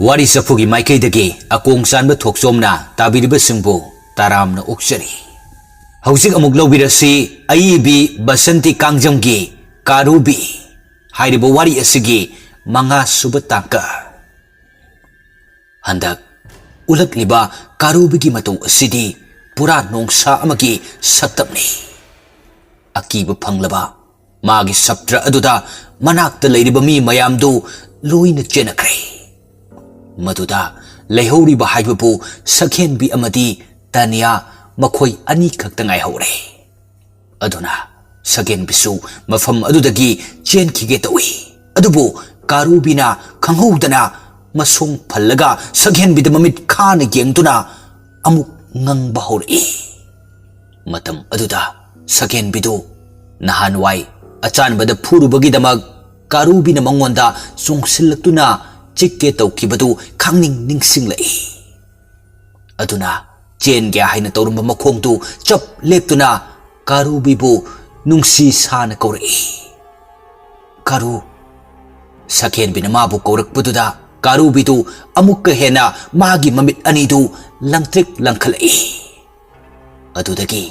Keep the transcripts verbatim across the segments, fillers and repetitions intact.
ꯋꯥꯔꯤ ꯆꯐꯨꯒꯤ ꯃꯥꯏꯀꯩꯗꯒꯤ ꯑꯀꯣꯡ ꯆꯥꯟꯕ ꯊꯣꯛꯆꯣꯝꯅ ꯇꯥꯕꯤꯔꯤꯕꯁꯤꯡꯕꯨ ꯇꯔꯥꯝꯅ ꯑꯣꯛꯆꯔꯤ꯫ ꯍꯧꯖꯤꯛ ꯑꯃꯨꯛ ꯂꯧꯕꯤꯔꯁꯤ ꯑꯏꯕꯤ ꯕꯁꯟꯇꯤ ꯀꯥꯡꯖꯝꯒꯤ ꯀꯥꯔꯨꯕꯤ ꯍꯥꯏꯔꯤꯕ ꯋꯥꯔꯤ ꯑꯁꯤꯒꯤ ꯃꯉꯥ ꯁꯨꯕ ꯇꯥꯡꯀꯛ꯫ ꯍꯟꯗꯛ ꯎꯠꯂꯛꯂꯤꯕ ꯀꯥꯔꯨꯕꯤꯒꯤ ꯃꯇꯧ ꯑꯁꯤꯗꯤ ꯄꯨꯔꯥ ꯅꯣꯡꯁꯥ ꯑꯃꯒꯤ ꯁꯛꯇꯝꯅꯤ꯫ ꯑꯀꯤꯕ ꯐꯪꯂꯕ ꯃꯥꯒꯤ ꯁꯞꯇ꯭ꯔ ꯑꯗꯨꯗ ꯃꯅꯥꯛꯇ ꯂꯩꯔꯤꯕ ꯃꯤ ꯃꯌꯥꯝꯗꯨ ꯂꯣꯏꯅ ꯆꯦꯟꯅꯈ꯭ꯔꯦ꯫ ꯃꯗꯨꯗ ꯂꯩꯍꯧꯔꯤꯕ ꯍꯥꯏꯕꯕꯨ ꯁꯛꯍꯦꯟꯕꯤ ꯑꯃꯗꯤ ꯇꯥꯅꯤꯌꯥ, ꯃꯈꯣꯏ ꯑꯅꯤꯈꯛꯇ ꯉꯥꯏꯍꯧꯔꯦ꯫ ꯑꯗꯨꯅ ꯁꯛꯍꯦꯟꯕꯤꯁꯨ ꯃꯐꯝ ꯑꯗꯨꯗꯒꯤ ꯆꯦꯟꯈꯤꯒꯦ ꯇꯧꯏ꯫ ꯑꯗꯨꯕꯨ ꯀꯥꯔꯨꯕꯤꯅ ꯈꯪꯍꯧꯗꯅ ꯃꯁꯣꯡ ꯐꯜꯂꯒ ꯁꯛꯍꯦꯟꯕꯤꯗ ꯃꯃꯤꯠ ꯈꯥꯅ ꯌꯦꯡꯗꯨꯅ ꯑꯃꯨꯛ ꯉꯪꯕ ꯍꯧꯔꯛꯏ꯫ ꯃꯇꯝ ꯑꯗꯨꯗ ꯁꯛꯍꯦꯟꯕꯤꯗꯨ ꯅꯍꯥꯟꯋꯥꯏ ꯑꯆꯥꯟꯕꯗ ꯐꯨꯔꯨꯕꯒꯤꯗꯃꯛ ꯀꯥꯔꯨꯕꯤꯅ ꯃꯉꯣꯟꯗ ꯆꯣꯡꯁꯤꯜꯂꯛꯇꯨꯅ ꯆꯤꯛꯀꯦ ꯇꯧꯈꯤꯕꯗꯨ ꯈꯪꯅꯤꯡ ꯅꯤꯡꯁꯤꯡꯂꯛꯏ꯫ ꯑꯗꯨꯅ ꯆꯦꯟꯒꯦ ꯍꯥꯏꯅ ꯇꯧꯔꯝꯕ ꯃꯈꯣꯡꯗꯨ ꯆꯞ ꯂꯦꯞꯇꯨꯅ ꯀꯥꯔꯨꯕꯤꯕꯨ ꯅꯨꯡꯁꯤ ꯁꯥꯅ ꯀꯧꯔꯛꯏ꯫ "ꯀꯥꯔꯨ!" ꯁꯛꯍꯦꯟꯕꯤꯅ ꯃꯥꯕꯨ ꯀꯧꯔꯛꯄꯗꯨꯗ ꯀꯥꯔꯨꯕꯤꯗꯨ ꯑꯃꯨꯛꯀ ꯍꯦꯟꯅ ꯃꯥꯒꯤ ꯃꯃꯤꯠ ꯑꯅꯤꯗꯨ ꯂꯪꯇ꯭ꯔꯤꯛ ꯂꯪꯈꯠꯂꯛꯏ꯫ ꯑꯗꯨꯗꯒꯤ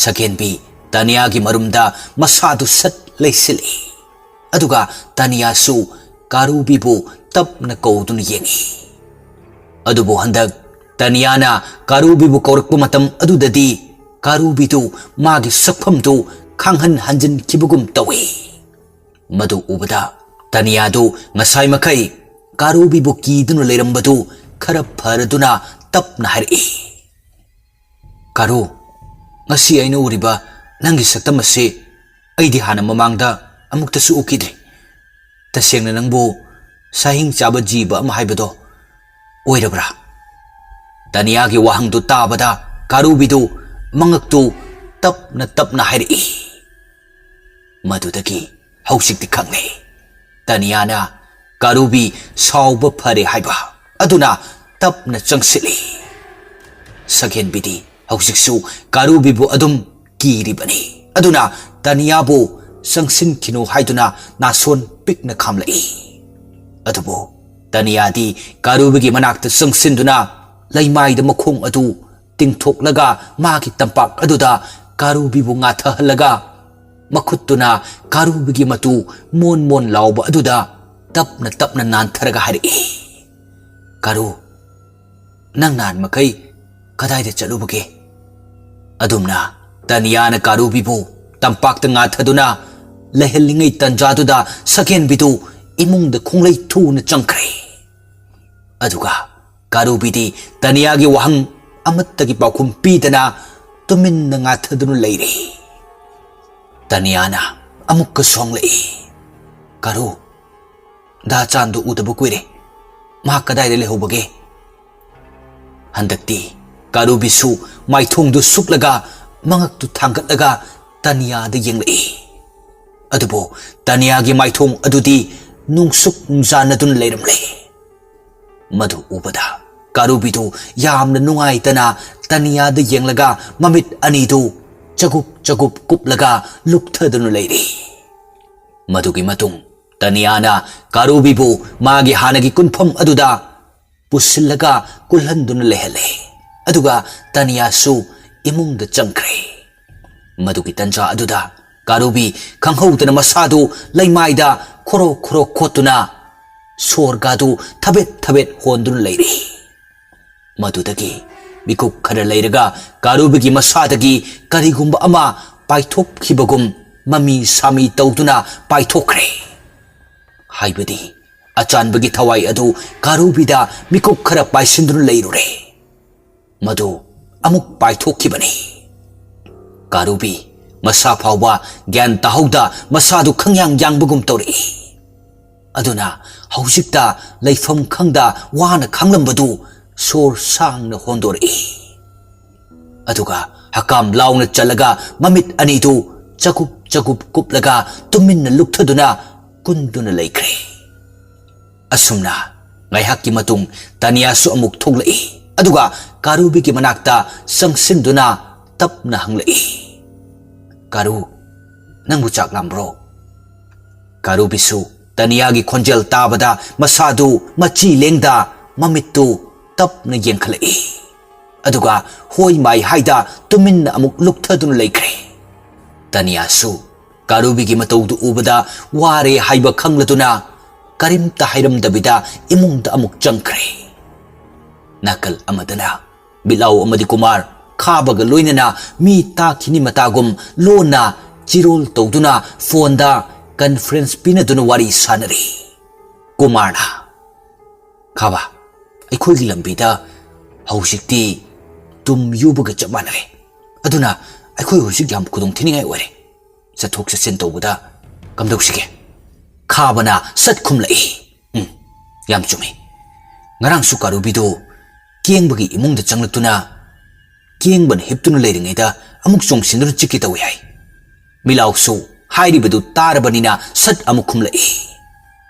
ꯁꯛꯍꯦꯟꯕꯤ ꯇꯥꯅꯤꯌꯥꯒꯤ ꯃꯔꯨꯝꯗ ꯃꯁꯥꯗꯨ ꯁꯠ ꯂꯩꯁꯤꯜꯂꯤ꯫ ꯑꯗꯨꯒ ꯇꯥꯅꯤꯌꯥꯁꯨ ꯀꯥꯔꯨꯕꯤꯕꯨ ꯇꯞꯅ ꯀꯧꯗꯨꯅ ꯌꯦꯡꯏ꯫ ꯑꯗꯨꯕꯨ ꯍꯟꯗꯛ ꯇꯥꯅꯤꯌꯥꯅ ꯀꯥꯔꯨꯕꯤꯕꯨ ꯀꯧꯔꯛꯄ ꯃꯇꯝ ꯑꯗꯨꯗꯗꯤ ꯀꯥꯔꯨꯕꯤꯗꯨ ꯃꯥꯒꯤ ꯁꯛꯐꯝꯗꯨ ꯈꯪꯍꯟ ꯍꯟꯖꯤꯟꯈꯤꯕꯒꯨꯝ ꯇꯧꯏ꯫ ꯃꯗꯨ ꯎꯕꯗ ꯇꯥꯅꯤꯌꯥꯗꯨ ꯉꯁꯥꯏ ꯃꯈꯩ ꯀꯥꯔꯨꯕꯤꯕꯨ ꯀꯤꯗꯨꯅ ꯂꯩꯔꯝꯕꯗꯨ ꯈꯔ ꯐꯔꯗꯨꯅ ꯇꯞꯅ ꯍꯥꯏꯔꯛꯏ, "ꯀꯥꯔꯨ, ꯉꯁꯤ ꯑꯩꯅ ꯎꯔꯤꯕ ꯅꯪꯒꯤ ꯁꯛꯇꯝ ꯑꯁꯤ ꯑꯩꯗꯤ ꯍꯥꯟꯅ ꯃꯃꯥꯡꯗ ꯑꯃꯨꯛꯇꯁꯨ ꯎꯈꯤꯗ꯭ꯔꯤ꯫ ꯇꯁꯦꯡꯅ ꯅꯪꯕꯨ ꯁꯥꯍꯤꯡ ꯆꯥꯕ ꯖꯤꯕ ꯑꯃ ꯍꯥꯏꯕꯗꯣ ꯑꯣꯏꯔꯕ꯭ꯔꯥ?" ꯇꯥꯅꯤꯌꯥꯒꯤ ꯋꯥꯍꯪꯗꯨ ꯇꯥꯕꯗ ꯀꯥꯔꯨꯕꯤꯗꯨ ꯃꯉꯛꯇꯨ ꯇꯞꯅ ꯇꯞꯅ ꯍꯥꯏꯔꯛꯏ꯫ ꯃꯗꯨꯗꯒꯤ ꯍꯧꯖꯤꯛꯇꯤ ꯈꯪꯂꯦ꯫ ꯇꯥꯅꯤꯌꯥꯅ ꯀꯥꯔꯨꯕꯤ ꯁꯥꯎꯕ ꯐꯔꯦ ꯍꯥꯏꯕ꯫ ꯑꯗꯨꯅ ꯇꯞꯅ ꯆꯪꯁꯤꯜꯂꯤ꯫ ꯁꯛꯍꯦꯟꯕꯤꯗꯤ ꯍꯧꯖꯤꯛꯁꯨ ꯀꯥꯔꯨꯕꯤꯕꯨ ꯑꯗꯨꯝ ꯀꯤꯔꯤꯕꯅꯤ꯫ ꯑꯗꯨꯅ ꯇꯥꯅꯤꯌꯥꯕꯨ ꯆꯪꯁꯤꯟꯈꯤꯅꯨ ꯍꯥꯏꯗꯨꯅ ꯅꯥꯁꯣꯟ ꯄꯤꯛꯅ ꯈꯥꯝꯂꯛꯏ꯫ ꯑꯗꯨꯕꯨ ꯇꯅꯤꯌꯥꯗꯤ ꯀꯥꯔꯨꯕꯤꯒꯤ ꯃꯅꯥꯛꯇ ꯆꯪꯁꯤꯟꯗꯨꯅ ꯂꯩꯃꯥꯏꯗ ꯃꯈꯣꯡ ꯑꯗꯨ ꯇꯤꯡꯊꯣꯛꯂꯒ ꯃꯥꯒꯤ ꯇꯝꯄꯥꯛ ꯑꯗꯨꯗ ꯀꯥꯔꯨꯕꯤꯕꯨ ꯉꯥꯊꯍꯜꯂꯒ ꯃꯈꯨꯠꯇꯨꯅ ꯀꯥꯔꯨꯕꯤꯒꯤ ꯃꯇꯨ ꯃꯣꯟ ꯃꯣꯟ ꯂꯥꯎꯕ ꯑꯗꯨꯗ ꯇꯞꯅ ꯇꯞꯅ ꯅꯥꯟꯊꯔꯒ ꯍꯥꯏꯔꯛꯏ, "ꯀꯥꯔꯨ, ꯅꯪ ꯅꯍꯥꯟ ꯃꯈꯩ ꯀꯗꯥꯏꯗ ꯆꯠꯂꯨꯕꯒꯦ?" ꯑꯗꯨꯝꯅ ꯇꯅꯤꯌꯥꯅ ꯀꯥꯔꯨꯕꯤꯕꯨ ꯇꯝꯄꯥꯛꯇ ꯉꯥꯊꯗꯨꯅ ꯂꯩꯍꯜꯂꯤꯉꯩ ꯇꯟꯖꯥꯗꯨꯗ ꯁꯀꯦꯟꯕꯤꯗꯨ ꯏꯃꯨꯡꯗ ꯈꯣꯡꯂꯩ ꯊꯨꯅ ꯆꯪꯈ꯭ꯔꯦ꯫ ꯑꯗꯨꯒ ꯀꯥꯔꯨꯕꯤꯗꯤ ꯇꯅꯤꯌꯥꯒꯤ ꯋꯥꯍꯪ ꯑꯃꯠꯇꯒꯤ ꯄꯥꯎꯈꯨꯝ ꯄꯤꯗꯅ ꯇꯨꯃꯤꯟꯅ ꯉꯥꯊꯗꯨꯅ ꯂꯩꯔꯦ꯫ ꯇꯅꯤꯌꯥꯅ ꯑꯃꯨꯛꯀ ꯁꯣꯡꯂꯛꯏ, "ꯀꯥꯔꯨ, ꯗꯥ ꯆꯥꯟꯗꯨ ꯎꯗꯕ ꯀꯨꯏꯔꯦ꯫ ꯃꯍꯥꯛ ꯀꯗꯥꯏꯗ ꯂꯩꯍꯧꯕꯒꯦ?" ꯍꯟꯗꯛꯇꯤ ꯀꯥꯔꯨꯕꯤꯁꯨ ꯃꯥꯏꯊꯣꯡꯗꯨ ꯁꯨꯛꯂꯒ ꯃꯉꯛꯇꯨ ꯊꯥꯡꯒꯠꯂꯒ ꯇꯅꯤꯌꯥꯗ ꯌꯦꯡꯂꯛꯏ꯫ ꯑꯗꯨꯕꯨ ꯇꯅꯤꯌꯥꯒꯤ ꯃꯥꯏꯊꯣꯡ ꯑꯗꯨꯗꯤ ꯅꯨꯡꯁꯨꯛ ꯅꯨꯡꯖꯥꯅꯗꯨꯅ ꯂꯩꯔꯝꯂꯦ꯫ ꯃꯗꯨ ꯎꯕꯗ ꯀꯥꯔꯨꯕꯤꯗꯨ ꯌꯥꯝꯅ ꯅꯨꯡꯉꯥꯏꯇꯅ ꯇꯅꯤꯌꯥꯗ ꯌꯦꯡꯂꯒ ꯃꯃꯤꯠ ꯑꯅꯤꯗꯨ ꯆꯒꯨꯞ ꯆꯒꯨꯞ ꯀꯨꯞꯂꯒ ꯂꯨꯞꯊꯗꯨꯅ ꯂꯩꯔꯤ꯫ ꯃꯗꯨꯒꯤ ꯃꯇꯨꯡ ꯇꯅꯤꯌꯥꯅ ꯀꯥꯔꯨꯕꯤꯕꯨ ꯃꯥꯒꯤ ꯍꯥꯟꯅꯒꯤ ꯀꯨꯟꯐꯝ ꯑꯗꯨꯗ ꯄꯨꯁꯤꯜꯂꯒ ꯀꯨꯜꯍꯟꯗꯨꯅ ꯂꯩꯍꯜꯂꯦ꯫ ꯑꯗꯨꯒ ꯇꯅꯤꯌꯥꯁꯨ ꯏꯃꯨꯡꯗ ꯆꯪꯈ꯭ꯔꯦ꯫ ꯃꯗꯨꯒꯤ ꯇꯟꯖꯥ ꯑꯗꯨꯗ ꯀꯥꯔꯨꯕꯤ ꯈꯪꯍꯧꯗꯅ ꯃꯁꯥꯗꯨ ꯂꯩꯃꯥꯏꯗ ꯈꯣꯔꯣ ꯈꯣꯔꯣ ꯈꯣꯠꯇꯨꯅ ꯁꯣꯔꯒꯥꯗꯨ ꯊꯕꯦꯠ ꯊꯕꯦꯠ ꯍꯣꯟꯗꯨꯅ ꯂꯩꯔꯤ꯫ ꯃꯗꯨꯗꯒꯤ ꯃꯤꯀꯨꯞ ꯈꯔ ꯂꯩꯔꯒ ꯀꯥꯔꯨꯕꯤꯒꯤ ꯃꯁꯥꯗꯒꯤ ꯀꯔꯤꯒꯨꯝꯕ ꯑꯃ ꯄꯥꯏꯊꯣꯛꯈꯤꯕꯒꯨꯝ ꯃꯃꯤ ꯁꯥꯃꯤ ꯇꯧꯗꯨꯅ ꯄꯥꯏꯊꯣꯛꯈ꯭ꯔꯦ꯫ ꯍꯥꯏꯕꯗꯤ ꯑꯆꯥꯟꯕꯒꯤ ꯊꯋꯥꯏ ꯑꯗꯨ ꯀꯥꯔꯨꯕꯤꯗ ꯃꯤꯀꯨꯞ ꯈꯔ ꯄꯥꯏꯁꯤꯟꯗꯨꯅ ꯂꯩꯔꯨꯔꯦ꯫ ꯃꯗꯨ ꯑꯃꯨꯛ ꯄꯥꯏꯊꯣꯛꯈꯤꯕꯅꯤ꯫ ꯀꯥꯔꯨꯕꯤ ꯃꯁꯥ ꯐꯥꯎꯕ ꯒ꯭ꯌꯥꯟ ꯇꯥꯍꯧꯗ ꯃꯁꯥꯗꯨ ꯈꯪꯌꯥꯡ ꯌꯥꯡꯕꯒꯨꯝ ꯇꯧꯔꯛꯏ꯫ ꯑꯗꯨꯅ ꯍꯧꯖꯤꯛꯇ ꯂꯩꯐꯝ ꯈꯪꯗ ꯋꯥꯅ ꯈꯥꯡꯂꯝꯕꯗꯨ ꯁꯣꯔ ꯁꯥꯡꯅ ꯍꯣꯟꯗꯣꯔꯛꯏ꯫ ꯑꯗꯨꯒ ꯍꯀꯥꯝ ꯂꯥꯎꯅ ꯆꯜꯂꯒ ꯃꯃꯤꯠ ꯑꯅꯤꯗꯨ ꯆꯒꯨꯞ ꯆꯒꯨꯞ ꯀꯨꯞꯂꯒ ꯇꯨꯃꯤꯟꯅ ꯂꯨꯞꯊꯗꯨꯅ ꯀꯨꯟꯗꯨꯅ ꯂꯩꯈ꯭ꯔꯦ꯫ ꯑꯁꯨꯝꯅ ꯉꯥꯏꯍꯥꯛꯀꯤ ꯃꯇꯨꯡ ꯇꯅꯤꯌꯥꯁꯨ ꯑꯃꯨꯛ ꯊꯣꯛꯂꯛꯏ꯫ ꯑꯗꯨꯒ ꯀꯥꯔꯨꯕꯤꯒꯤ ꯃꯅꯥꯛꯇ ꯆꯪꯁꯤꯟꯗꯨꯅ ꯇꯞꯅ ꯍꯪꯂꯛꯏ, "ꯀꯥꯔꯨ, ꯅꯪꯕꯨ ꯆꯥꯛ ꯂꯥꯝꯕ꯭ꯔꯣ?" ꯀꯥꯔꯨꯕꯤꯁꯨ ꯇꯅꯤꯌꯥꯒꯤ ꯈꯣꯟꯖꯦꯜ ꯇꯥꯕꯗ ꯃꯁꯥꯗꯨ ꯃꯆꯤ ꯂꯦꯡꯗ, ꯃꯃꯤꯠꯇꯨ ꯇꯞꯅ ꯌꯦꯡꯈꯠꯂꯛꯏ꯫ ꯑꯗꯨꯒ ꯍꯣꯏ ꯃꯥꯏ ꯍꯥꯏꯗ ꯇꯨꯃꯤꯟꯅ ꯑꯃꯨꯛ ꯂꯨꯞꯊꯗꯨꯅ ꯂꯩꯈ꯭ꯔꯦ꯫ ꯇꯅꯤꯌꯥꯁꯨ ꯀꯥꯔꯨꯕꯤꯒꯤ ꯃꯇꯧꯗꯨ ꯎꯕꯗ ꯋꯥꯔꯦ ꯍꯥꯏꯕ ꯈꯪꯂꯗꯨꯅ ꯀꯔꯤꯝꯇ ꯍꯥꯏꯔꯝꯗꯕꯤꯗ ꯏꯃꯨꯡꯗ ꯑꯃꯨꯛ ꯆꯪꯈ꯭ꯔꯦ꯫ ꯅꯥꯀꯜ ꯑꯃꯗꯅ ꯕꯤꯠꯂꯥꯎ ꯑꯃꯗꯤ ꯀꯨꯃꯥꯔ ꯈꯥꯕꯒ ꯂꯣꯏꯅꯅ ꯃꯤ ꯇꯥꯈꯤꯅꯤ ꯃꯇꯥꯒꯨꯝ ꯂꯣꯟꯅ ꯆꯤꯔꯣꯜ ꯇꯧꯗꯨꯅ ꯐꯣꯟꯗ ꯀꯟꯐꯔꯦꯟꯁ ꯄꯤꯅꯗꯨꯅ ꯋꯥꯔꯤ ꯁꯥꯟꯅꯔꯤ꯫ ꯀꯨꯃꯥꯔꯅ, "ꯈꯥꯕ, ꯑꯩꯈꯣꯏꯒꯤ ꯂꯝꯕꯤꯗ ꯍꯧꯖꯤꯛꯇꯤ ꯇꯨꯝ ꯌꯨꯕꯒ ꯆꯞ ꯃꯥꯟꯅꯔꯦ꯫ ꯑꯗꯨꯅ ꯑꯩꯈꯣꯏ ꯍꯧꯖꯤꯛ ꯌꯥꯝ ꯈꯨꯗꯣꯡ ꯊꯤꯅꯤꯡꯉꯥꯏ ꯑꯣꯏꯔꯦ꯫ ꯆꯠꯊꯣꯛ ꯆꯠꯁꯤꯟ ꯇꯧꯕꯗ ꯀꯝꯗꯧꯁꯤꯒꯦ?" ꯈꯥꯕꯅ ꯁꯠ ꯈꯨꯝꯂꯛꯏ, "ꯎꯝ, ꯌꯥꯝ ꯆꯨꯝꯃꯤ꯫ ꯉꯔꯥꯡꯁꯨ ꯀꯥꯔꯨꯕꯤꯗꯨ ꯀꯦꯡꯕꯒꯤ ꯏꯃꯨꯡꯗ ꯆꯪꯂꯛꯇꯨꯅ ꯀꯦꯡꯕꯅ ꯍꯤꯞꯇꯨꯅ ꯂꯩꯔꯤꯉꯩꯗ ꯑꯃꯨꯛ ꯆꯣꯡꯁꯤꯟꯗꯨꯅ ꯆꯤꯛꯀꯦ ꯇꯧꯏ ꯍꯥꯏ꯫" ꯃꯤꯠꯂꯥꯎꯁꯨ ꯍꯥꯏꯔꯤꯕꯗꯨ ꯇꯥꯔꯕꯅꯤꯅ ꯁꯠ ꯑꯃꯨꯛ ꯈꯨꯝꯂꯛꯏ,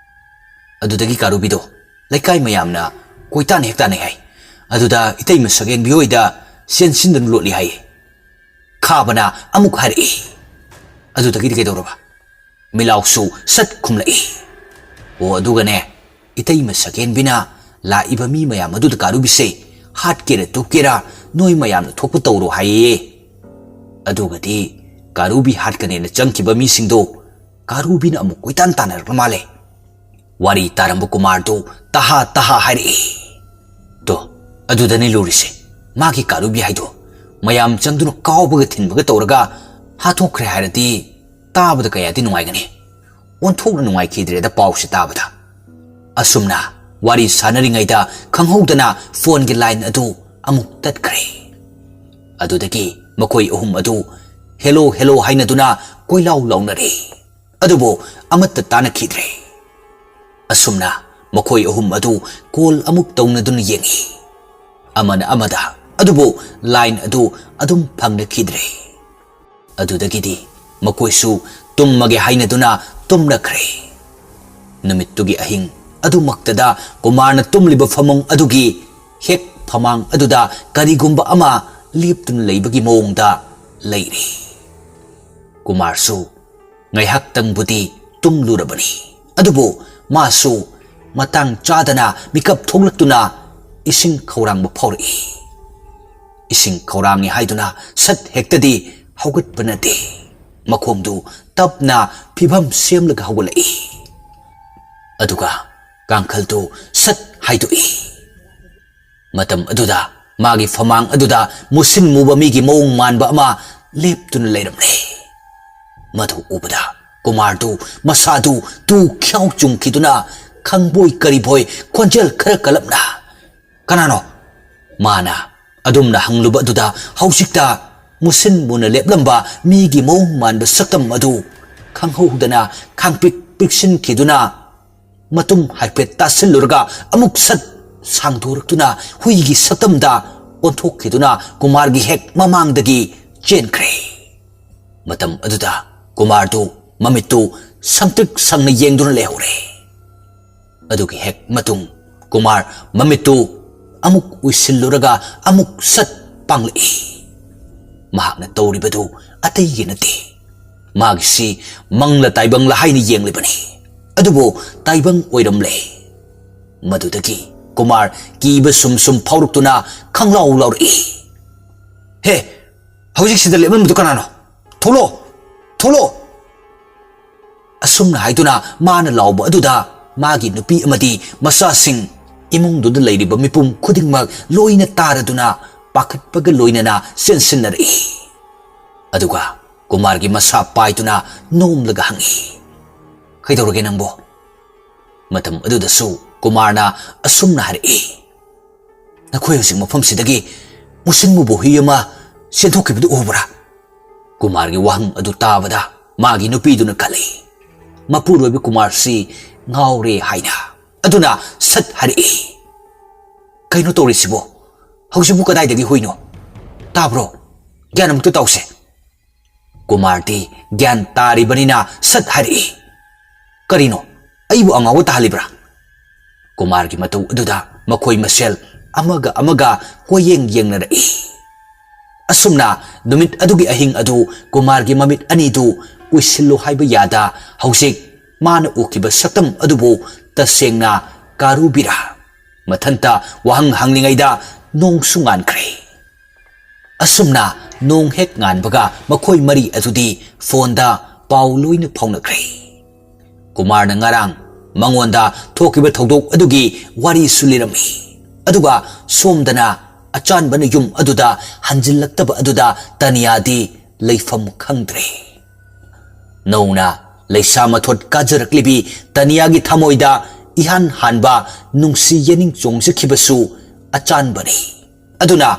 "ꯑꯗꯨꯗꯒꯤ ꯀꯥꯔꯨꯕꯤꯗꯣ ꯂꯩꯀꯥꯏ ꯃꯌꯥꯝꯅ ꯀꯣꯏꯇꯥꯟ ꯍꯦꯛ ꯇꯥꯟꯅꯩ ꯍꯥꯏ꯫ ꯑꯗꯨꯗ ꯏꯇꯩꯃ ꯁꯛꯍꯦꯟꯕꯤ ꯍꯣꯏꯗ ꯆꯦꯟꯁꯤꯟꯗꯨꯅ ꯂꯣꯠꯂꯤ ꯍꯥꯏ꯫" ꯈꯥꯕꯅ ꯑꯃꯨꯛ ꯍꯥꯏꯔꯛꯏ, "ꯑꯗꯨꯗꯒꯤꯗꯤ ꯀꯩꯗꯧꯔꯕ?" ꯃꯤꯠꯂꯥꯎꯁꯨ ꯁꯠ ꯈꯨꯝꯂꯛꯏ, "ꯑꯣ, ꯑꯗꯨꯒꯅꯦ, ꯏꯇꯩꯃ ꯁꯛꯍꯦꯟꯕꯤꯅ ꯂꯥꯛꯏꯕ ꯃꯤ ꯃꯌꯥꯝ ꯑꯗꯨꯗ ꯀꯥꯔꯨꯕꯤꯁꯦ ꯍꯥꯠꯀꯦꯔꯥ ꯇꯨꯞꯀꯦꯔꯥ ꯅꯣꯏ ꯃꯌꯥꯝꯅ ꯊꯣꯛꯄ ꯇꯧꯔꯣ ꯍꯥꯏꯌꯦ꯫ ꯑꯗꯨꯒꯗꯤ ꯀꯥꯔꯨꯕꯤ ꯍꯥꯠꯀꯅꯦꯅ ꯆꯪꯈꯤꯕ ꯃꯤꯁꯤꯡꯗꯣ ꯀꯥꯔꯨꯕꯤꯅ ꯑꯃꯨꯛ ꯀꯣꯏꯇꯥꯟ ꯇꯥꯟꯅꯔꯛꯄ ꯃꯥꯜꯂꯦ꯫" ꯋꯥꯔꯤ ꯇꯥꯔꯝꯕ ꯀꯨꯃꯥꯔꯗꯨ ꯇꯍꯥ ꯇꯍꯥ ꯍꯥꯏꯔꯛꯏ, "ꯇꯣ, ꯑꯗꯨꯗꯅꯤ ꯂꯨꯔꯤꯁꯦ꯫ ꯃꯥꯒꯤ ꯀꯥꯔꯨꯕꯤ ꯍꯥꯏꯗꯣ ꯃꯌꯥꯝ ꯆꯪꯗꯨꯅ ꯀꯥꯎꯕꯒ ꯊꯤꯟꯕꯒ ꯇꯧꯔꯒ ꯍꯥꯠꯇꯣꯛꯈ꯭ꯔꯦ ꯍꯥꯏꯔꯗꯤ ꯇꯥꯕꯗ ꯀꯌꯥꯗꯤ ꯅꯨꯡꯉꯥꯏꯒꯅꯤ꯫ ꯑꯣꯟꯊꯣꯛꯅ ꯅꯨꯡꯉꯥꯏꯈꯤꯗ꯭ꯔꯦꯗ ꯄꯥꯎꯁꯦ ꯇꯥꯕꯗ꯫" ꯑꯁꯨꯝꯅ ꯋꯥꯔꯤ ꯁꯥꯟꯅꯔꯤꯉꯩꯗ ꯈꯪꯍꯧꯗꯅ ꯐꯣꯟꯒꯤ ꯂꯥꯏꯟ ꯑꯗꯨ ꯑꯃꯨꯛ ꯇꯠꯈ꯭ꯔꯦ꯫ ꯑꯗꯨꯗꯒꯤ ꯃꯈꯣꯏ ꯑꯍꯨꯝ ꯑꯗꯨ "ꯍꯦꯂꯣ, ꯍꯦꯂꯣ" ꯍꯥꯏꯅꯗꯨꯅ ꯀꯣꯏꯂꯥꯎ ꯂꯥꯎꯅꯔꯦ꯫ ꯑꯗꯨꯕꯨ ꯑꯃꯠꯇ ꯇꯥꯅꯈꯤꯗ꯭ꯔꯦ꯫ ꯑꯁꯨꯝꯅ ꯃꯈꯣꯏ ꯑꯍꯨꯝ ꯑꯗꯨ ꯀꯣꯜ ꯑꯃꯨꯛ ꯇꯧꯅꯗꯨꯅ ꯌꯦꯡꯉꯤ, ꯑꯃꯅ ꯑꯃꯗ, ꯑꯗꯨꯕꯨ ꯂꯥꯏꯟ ꯑꯗꯨ ꯑꯗꯨꯝ ꯐꯪꯅꯈꯤꯗ꯭ꯔꯦ꯫ ꯑꯗꯨꯗꯒꯤꯗꯤ ꯃꯈꯣꯏꯁꯨ ꯇꯨꯝꯃꯒꯦ ꯍꯥꯏꯅꯗꯨꯅ ꯇꯨꯝꯅꯈ꯭ꯔꯦ꯫ ꯅꯨꯃꯤꯠꯇꯨꯒꯤ ꯑꯍꯤꯡ ꯑꯗꯨꯃꯛꯇꯗ ꯀꯨꯃꯥꯔꯅ ꯇꯨꯝꯂꯤꯕ ꯐꯃꯨꯡ ꯑꯗꯨꯒꯤ ꯍꯦꯛ ꯐꯃꯥꯡ ꯑꯗꯨꯗ ꯀꯔꯤꯒꯨꯝꯕ ꯑꯃ ꯂꯦꯞꯇꯨꯅ ꯂꯩꯕꯒꯤ ꯃꯑꯣꯡꯗ ꯂꯩꯔꯤ꯫ ꯀꯨꯃꯥꯔꯁꯨ ꯉꯥꯏꯍꯥꯛꯇꯪꯕꯨꯗꯤ ꯇꯨꯝꯂꯨꯔꯕꯅꯤ꯫ ꯑꯗꯨꯕꯨ ꯃꯥꯁꯨ ꯃꯇꯥꯡ ꯆꯥꯗꯅ ꯃꯤꯀꯞ ꯊꯣꯛꯂꯛꯇꯨꯅ ꯏꯁꯤꯡ ꯈꯧꯔꯥꯡꯕ ꯐꯥꯎꯔꯛꯏ꯫ ꯏꯁꯤꯡ ꯈꯧꯔꯥꯡꯉꯤ ꯍꯥꯏꯗꯨꯅ ꯁꯠ ꯍꯦꯛꯇꯗꯤ ꯍꯧꯒꯠꯄ ꯅꯠꯇꯦ꯫ ꯃꯈꯣꯡꯗꯨ ꯇꯞꯅ ꯐꯤꯕꯝ ꯁꯦꯝꯂꯒ ꯍꯧꯒꯠꯂꯛꯏ꯫ ꯑꯗꯨꯒ ꯀꯥꯡꯈꯜꯗꯨ ꯁꯠ ꯍꯥꯏꯗꯣꯛꯏ꯫ ꯃꯇꯝ ꯑꯗꯨꯗ ꯃꯥꯒꯤ ꯐꯃꯥꯡ ꯑꯗꯨꯗ ꯃꯨꯁꯤꯟ ꯃꯨꯕ ꯃꯤꯒꯤ ꯃꯑꯣꯡ ꯃꯥꯟꯕ ꯑꯃ ꯂꯦꯞꯇꯨꯅ ꯂꯩꯔꯝꯂꯦ꯫ ꯃꯗꯨ ꯎꯕꯗ ꯀꯨꯃꯥꯔꯗꯨ ꯃꯁꯥꯗꯨ ꯇꯨ ꯈ꯭ꯌꯥꯎ ꯆꯨꯡꯈꯤꯗꯨꯅ ꯈꯪꯕꯣꯏ ꯀꯔꯤꯕꯣꯏ ꯈꯣꯟꯖꯦꯜ ꯈꯔ ꯀꯜꯂꯞꯅ, "ꯀꯅꯥꯅꯣ?" ꯃꯥꯅ ꯑꯗꯨꯝꯅ ꯍꯪꯂꯨꯕ ꯑꯗꯨꯗ ꯍꯧꯖꯤꯛꯇ ꯃꯨꯁꯤꯟ ꯃꯨꯅ ꯂꯦꯞꯂꯝꯕ ꯃꯤꯒꯤ ꯃꯑꯣꯡ ꯃꯥꯟꯕ ꯁꯛꯇꯝ ꯑꯗꯨ ꯈꯪꯍꯧꯗꯅ ꯈꯥꯡꯄꯤꯛ ꯄꯤꯛꯁꯤꯟꯈꯤꯗꯨꯅ ꯃꯇꯨꯝ ꯍꯥꯏꯐꯦꯠ ꯇꯥꯁꯤꯜꯂꯨꯔꯒ ꯑꯃꯨꯛ ꯁꯠ ꯁꯥꯡꯗꯣꯔꯛꯇꯨꯅ ꯍꯨꯏꯒꯤ ꯁꯛꯇꯝꯗ ꯑꯣꯟꯊꯣꯛꯈꯤꯗꯨꯅ ꯀꯨꯃꯥꯔꯒꯤ ꯍꯦꯛ ꯃꯃꯥꯡꯗꯒꯤ ꯆꯦꯟꯈ꯭ꯔꯦ꯫ ꯃꯇꯝ ꯑꯗꯨꯗ ꯀꯨꯃꯥꯔꯗꯨ ꯃꯃꯤꯠꯇꯨ ꯁꯪꯇ꯭ꯔꯤꯛ ꯁꯪꯅ ꯌꯦꯡꯗꯨꯅ ꯂꯩꯍꯧꯔꯦ꯫ ꯑꯗꯨꯒꯤ ꯍꯦꯛ ꯃꯇꯨꯡ ꯀꯨꯃꯥꯔ ꯃꯃꯤꯠꯇꯨ ꯑꯃꯨꯛ ꯎꯏꯁꯤꯜꯂꯨꯔꯒ ꯑꯃꯨꯛ ꯁꯠ ꯄꯥꯡꯂꯛꯏ꯫ ꯃꯍꯥꯛꯅ ꯇꯧꯔꯤꯕꯗꯨ ꯑꯇꯩꯒꯤ ꯅꯠꯇꯦ꯫ ꯃꯥꯒꯤꯁꯤ ꯃꯪꯂ ꯇꯥꯏꯕꯪꯂ ꯍꯥꯏꯅ ꯌꯦꯡꯂꯤꯕꯅꯤ꯫ ꯑꯗꯨꯕꯨ ꯇꯥꯏꯕꯪ ꯑꯣꯏꯔꯝꯂꯦ꯫ ꯃꯗꯨꯗꯒꯤ ꯀꯨꯃꯥꯔ ꯀꯤꯕ ꯁꯨꯝ ꯁꯨꯝ ꯐꯥꯎꯔꯛꯇꯨꯅ ꯈꯪꯂꯥꯎ ꯂꯥꯎꯔꯛꯏ꯫ "ꯍꯦ, ꯍꯧꯖꯤꯛꯁꯤꯗ ꯂꯦꯞꯂꯝꯕꯗꯨ ꯀꯅꯥꯅꯣ? ꯊꯣꯛꯂꯛꯑꯣ! ꯊꯣꯛꯂꯛꯑꯣ!" ꯑꯁꯨꯝꯅ ꯍꯥꯏꯗꯨꯅ ꯃꯥꯅ ꯂꯥꯎꯕ ꯑꯗꯨꯗ ꯃꯥꯒꯤ ꯅꯨꯄꯤ ꯑꯃꯗꯤ ꯃꯆꯥꯁꯤꯡ, ꯏꯃꯨꯡꯗꯨꯗ ꯂꯩꯔꯤꯕ ꯃꯤꯄꯨꯝ ꯈꯨꯗꯤꯡꯃꯛ ꯂꯣꯏꯅ ꯇꯥꯔꯗꯨꯅ ꯄꯥꯈꯠꯄꯒ ꯂꯣꯏꯅꯅ ꯆꯦꯟꯁꯤꯟꯅꯔꯛꯏ꯫ ꯑꯗꯨꯒ ꯀꯨꯃꯥꯔꯒꯤ ꯃꯁꯥ ꯄꯥꯏꯗꯨꯅ ꯅꯣꯝꯂꯒ ꯍꯪꯉꯤ, "ꯀꯩꯗꯧꯔꯒꯦ ꯅꯪꯕꯣ?" ꯃꯇꯝ ꯑꯗꯨꯗꯁꯨ ꯀꯨꯃꯥꯔꯅ ꯑꯁꯨꯝꯅ ꯍꯥꯏꯔꯛꯏ, "ꯅꯈꯣꯏ ꯍꯧꯖꯤꯛ ꯃꯐꯝꯁꯤꯗꯒꯤ ꯃꯨꯁꯤꯟ ꯃꯨꯕ ꯍꯨꯏ ꯑꯃ ꯆꯦꯟꯊꯣꯛꯈꯤꯕꯗꯨ ꯎꯕ꯭ꯔꯥ?" ꯀꯨꯃꯥꯔꯒꯤ ꯋꯥꯍꯪ ꯑꯗꯨ ꯇꯥꯕꯗ ꯃꯥꯒꯤ ꯅꯨꯄꯤꯗꯨꯅ ꯈꯜꯂꯤ, "ꯃꯄꯨꯔꯣꯏꯕ ꯀꯨꯃꯥꯔꯁꯤ ꯉꯥꯎꯔꯦ" ꯍꯥꯏꯅ꯫ ꯑꯗꯨꯅ ꯁꯠ ꯍꯥꯏꯔꯛꯏ, "ꯀꯩꯅꯣ ꯇꯧꯔꯤꯁꯤꯕꯣ? ꯍꯧꯖꯤꯛꯄꯨ ꯀꯗꯥꯏꯗꯒꯤ ꯍꯨꯏꯅꯣ? ꯇꯥꯕ꯭ꯔꯣ? ꯒ꯭ꯌꯥꯟ ꯑꯃꯨꯛꯇ ꯇꯧꯁꯦ!" ꯀꯨꯃꯥꯔꯗꯤ ꯒ꯭ꯌꯥꯟ ꯇꯥꯔꯤꯕꯅꯤꯅ ꯁꯠ ꯍꯥꯏꯔꯛꯏ, "ꯀꯔꯤꯅꯣ? ꯑꯩꯕꯨ ꯑꯉꯥꯎꯕ ꯇꯥꯍꯜꯂꯤꯕ꯭ꯔꯥ?" ꯀꯨꯃꯥꯔꯒꯤ ꯃꯇꯧ ꯑꯗꯨꯗ ꯃꯈꯣꯏ ꯃꯁꯦꯜ ꯑꯃꯒ ꯑꯃꯒ ꯀꯣꯏꯌꯦꯡ ꯌꯦꯡꯅꯔꯛꯏ꯫ ꯑꯁꯨꯝꯅ ꯅꯨꯃꯤꯠ ꯑꯗꯨꯒꯤ ꯑꯍꯤꯡ ꯑꯗꯨ ꯀꯨꯃꯥꯔꯒꯤ ꯃꯃꯤꯠ ꯑꯅꯤꯗꯨ ꯎꯏꯁꯤꯜꯂꯨ ꯍꯥꯏꯕ ꯌꯥꯗ ꯍꯧꯖꯤꯛ ꯃꯥꯅ ꯎꯈꯤꯕ ꯁꯛꯇꯝ ꯑꯗꯨꯕꯨ ꯇꯁꯦꯡꯅ ꯀꯥꯔꯨꯕꯤꯔꯥ? ꯃꯊꯟꯇ ꯋꯥꯍꯪ ꯍꯪꯂꯤꯉꯩꯗ ꯅꯣꯡꯁꯨ ꯉꯥꯟꯈ꯭ꯔꯦ꯫ ꯑꯁꯨꯝꯅ ꯅꯣꯡ ꯍꯦꯛ ꯉꯥꯟꯕꯒ ꯃꯈꯣꯏ ꯃꯔꯤ ꯑꯗꯨꯗꯤ ꯐꯣꯟꯗ ꯄꯥꯎ ꯂꯣꯏꯅ ꯐꯥꯎꯅꯈ꯭ꯔꯦ꯫ ꯀꯨꯃꯥꯔꯅ ꯉꯔꯥꯡ ꯃꯉꯣꯟꯗ ꯊꯣꯛꯈꯤꯕ ꯊꯧꯗꯣꯛ ꯑꯗꯨꯒꯤ ꯋꯥꯔꯤꯁꯨ ꯂꯤꯔꯝꯃꯤ꯫ ꯑꯗꯨꯒ ꯁꯣꯝꯗꯅ ꯑꯆꯥꯟꯕꯅ ꯌꯨꯝ ꯑꯗꯨꯗ ꯍꯟꯖꯤꯜꯂꯛꯇꯕ ꯑꯗꯨꯗ ꯇꯅꯤꯌꯥꯗꯤ ꯂꯩꯐꯝ ꯈꯪꯗ꯭ꯔꯦ꯫ ꯅꯧꯅ ꯂꯩꯁꯥ ꯃꯊꯣꯠ ꯀꯥꯖꯔꯛꯂꯤꯕꯤ ꯇꯅꯤꯌꯥꯒꯤ ꯊꯃꯣꯏꯗ ꯏꯍꯥꯟ ꯍꯥꯟꯕ ꯅꯨꯡꯁꯤ ꯌꯦꯅꯤꯡ ꯆꯣꯡꯖꯈꯤꯕꯁꯨ ꯑꯆꯥꯟꯕꯅꯤ꯫ ꯑꯗꯨꯅ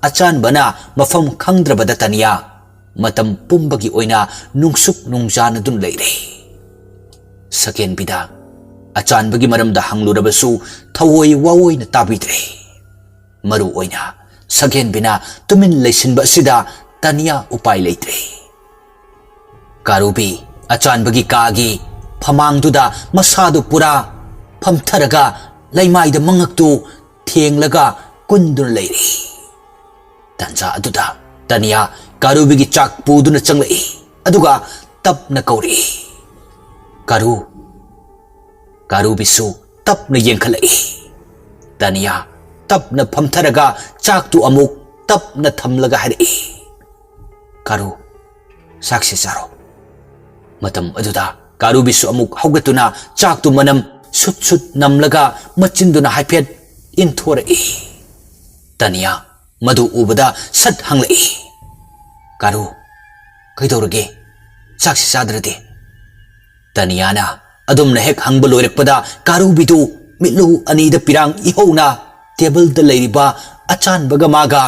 ꯑꯆꯥꯟꯕꯅ ꯃꯐꯝ ꯈꯪꯗ꯭ꯔꯕꯗ ꯇꯅꯤꯌꯥ ꯃꯇꯝ ꯄꯨꯝꯕꯒꯤ ꯑꯣꯏꯅ ꯅꯨꯡꯁꯨꯛ ꯅꯨꯡꯖꯥꯅꯗꯨꯅ ꯂꯩꯔꯦ꯫ ꯁꯀꯦꯟꯕꯤꯗ ꯑꯆꯥꯟꯕꯒꯤ ꯃꯔꯝꯗ ꯍꯪꯂꯨꯔꯕꯁꯨ ꯊꯑꯣꯏ ꯋꯥꯑꯣꯏꯅ ꯇꯥꯕꯤꯗ꯭ꯔꯦ꯫ ꯃꯔꯨ ꯑꯣꯏꯅ ꯁꯀꯦꯟꯕꯤꯅ ꯇꯨꯃꯤꯟ ꯂꯩꯁꯤꯟꯕ ꯑꯁꯤꯗ ꯇꯅꯤꯌꯥ ꯎꯄꯥꯏ ꯂꯩꯇ꯭ꯔꯦ꯫ ꯀꯥꯔꯨꯕꯤ ꯑꯆꯥꯟꯕꯒꯤ ꯀꯥꯒꯤ ꯐꯃꯥꯡꯗꯨꯗ ꯃꯁꯥꯗꯨ ꯄꯨꯔꯥ ꯐꯝꯊꯔꯒ ꯂꯩꯃꯥꯏꯗ ꯃꯉꯛꯇꯨ ꯊꯦꯡꯂꯒ ꯀꯨꯟꯗꯨꯅ ꯂꯩꯔꯤ꯫ ꯇꯟꯖꯥ ꯑꯗꯨꯗ ꯇꯅꯤꯌꯥ ꯀꯥꯔꯨꯕꯤꯒꯤ ꯆꯥꯛ ꯄꯨꯗꯨꯅ ꯆꯪꯂꯛꯏ꯫ ꯑꯗꯨꯒ ꯇꯞꯅ ꯀꯧꯔꯛꯏ, "ꯀꯥꯔꯨ!" ꯀꯥꯔꯨꯕꯤꯁꯨ ꯇꯞꯅ ꯌꯦꯡꯈꯠꯂꯛꯏ꯫ ꯇꯅꯤꯌꯥ ꯇꯞꯅ ꯐꯝꯊꯔꯒ ꯆꯥꯛꯇꯨ ꯑꯃꯨꯛ ꯇꯞꯅ ꯊꯝꯂꯒ ꯍꯥꯏꯔꯛꯏ, "ꯀꯥꯔꯨ, ꯆꯥꯛꯁꯦ ꯆꯥꯔꯣ꯫" ꯃꯇꯝ ꯑꯗꯨꯗ ꯀꯥꯔꯨꯕꯤꯁꯨ ꯑꯃꯨꯛ ꯍꯧꯒꯠꯇꯨꯅ ꯆꯥꯛꯇꯨ ꯃꯅꯝ ꯁꯨꯠ ꯁꯨꯠ ꯅꯝꯂꯒ ꯃꯆꯤꯟꯗꯨꯅ ꯍꯥꯏꯐꯦꯠ ꯏꯟꯊꯣꯔꯛꯏ꯫ ꯇꯅꯤꯌꯥ ꯃꯗꯨ ꯎꯕꯗ ꯁꯠ ꯍꯪꯂꯛꯏ, "ꯀꯥꯔꯨ, ꯀꯩꯗꯧꯔꯒꯦ? ꯆꯥꯛꯁꯤ ꯆꯥꯗ꯭ꯔꯗꯤ?" ꯇꯅꯤꯌꯥꯅ ꯑꯗꯨꯝꯅ ꯍꯦꯛ ꯍꯪꯕ ꯂꯣꯏꯔꯛꯄꯗ ꯀꯥꯔꯨꯕꯤꯗꯨ ꯃꯤꯠꯂꯨ ꯑꯅꯤꯗ ꯄꯤꯔꯥꯡ ꯏꯍꯧꯅ ꯇꯦꯕꯜꯗ ꯂꯩꯔꯤꯕ ꯑꯆꯥꯟꯕꯒ ꯃꯥꯒ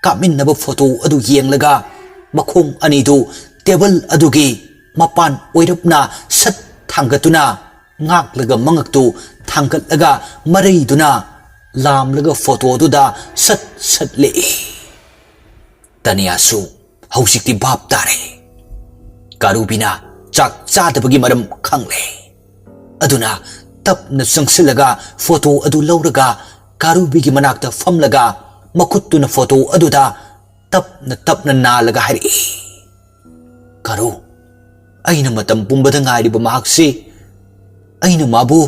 ꯀꯥꯞꯃꯤꯟꯅꯕ ꯐꯣꯇꯣ ꯑꯗꯨ ꯌꯦꯡꯂꯒ ꯃꯈꯣꯡ ꯑꯅꯤꯗꯨ ꯇꯦꯕꯜ ꯑꯗꯨꯒꯤ ꯃꯄꯥꯟ ꯑꯣꯏꯔꯞꯅ ꯁꯠ ꯊꯥꯡꯒꯠꯇꯨꯅ ꯉꯥꯛꯂꯒ ꯃꯉꯛꯇꯨ ꯊꯥꯡꯒꯠꯂꯒ ꯃꯔꯩꯗꯨꯅ ꯂꯥꯝꯂꯒ ꯐꯣꯇꯣꯗꯨꯗ ꯁꯠ ꯁꯠ ꯂꯦꯛꯏ꯫ ꯇꯅꯤꯌꯥꯁꯨ ꯍꯧꯖꯤꯛꯇꯤ ꯚꯥꯞ ꯇꯥꯔꯦ꯫ ꯀꯥꯔꯨꯕꯤꯅ ꯆꯥꯛ ꯆꯥꯗꯕꯒꯤ ꯃꯔꯝ ꯈꯪꯂꯦ꯫ ꯑꯗꯨꯅ ꯇꯞꯅ ꯆꯪꯁꯤꯜꯂꯒ ꯐꯣꯇꯣ ꯑꯗꯨ ꯂꯧꯔꯒ ꯀꯥꯔꯨꯕꯤꯒꯤ ꯃꯅꯥꯛꯇ ꯐꯝꯂꯒ ꯃꯈꯨꯠꯇꯨꯅ ꯐꯣꯇꯣ ꯑꯗꯨꯗ ꯇꯞꯅ ꯇꯞꯅ ꯅꯥꯜꯂꯒ ꯍꯥꯏꯔꯛꯏ, "ꯀꯥꯔꯨ, ꯑꯩꯅ ꯃꯇꯝ ꯄꯨꯝꯕꯗ ꯉꯥꯏꯔꯤꯕ ꯃꯍꯥꯛꯁꯤ ꯑꯩꯅ ꯃꯥꯕꯨ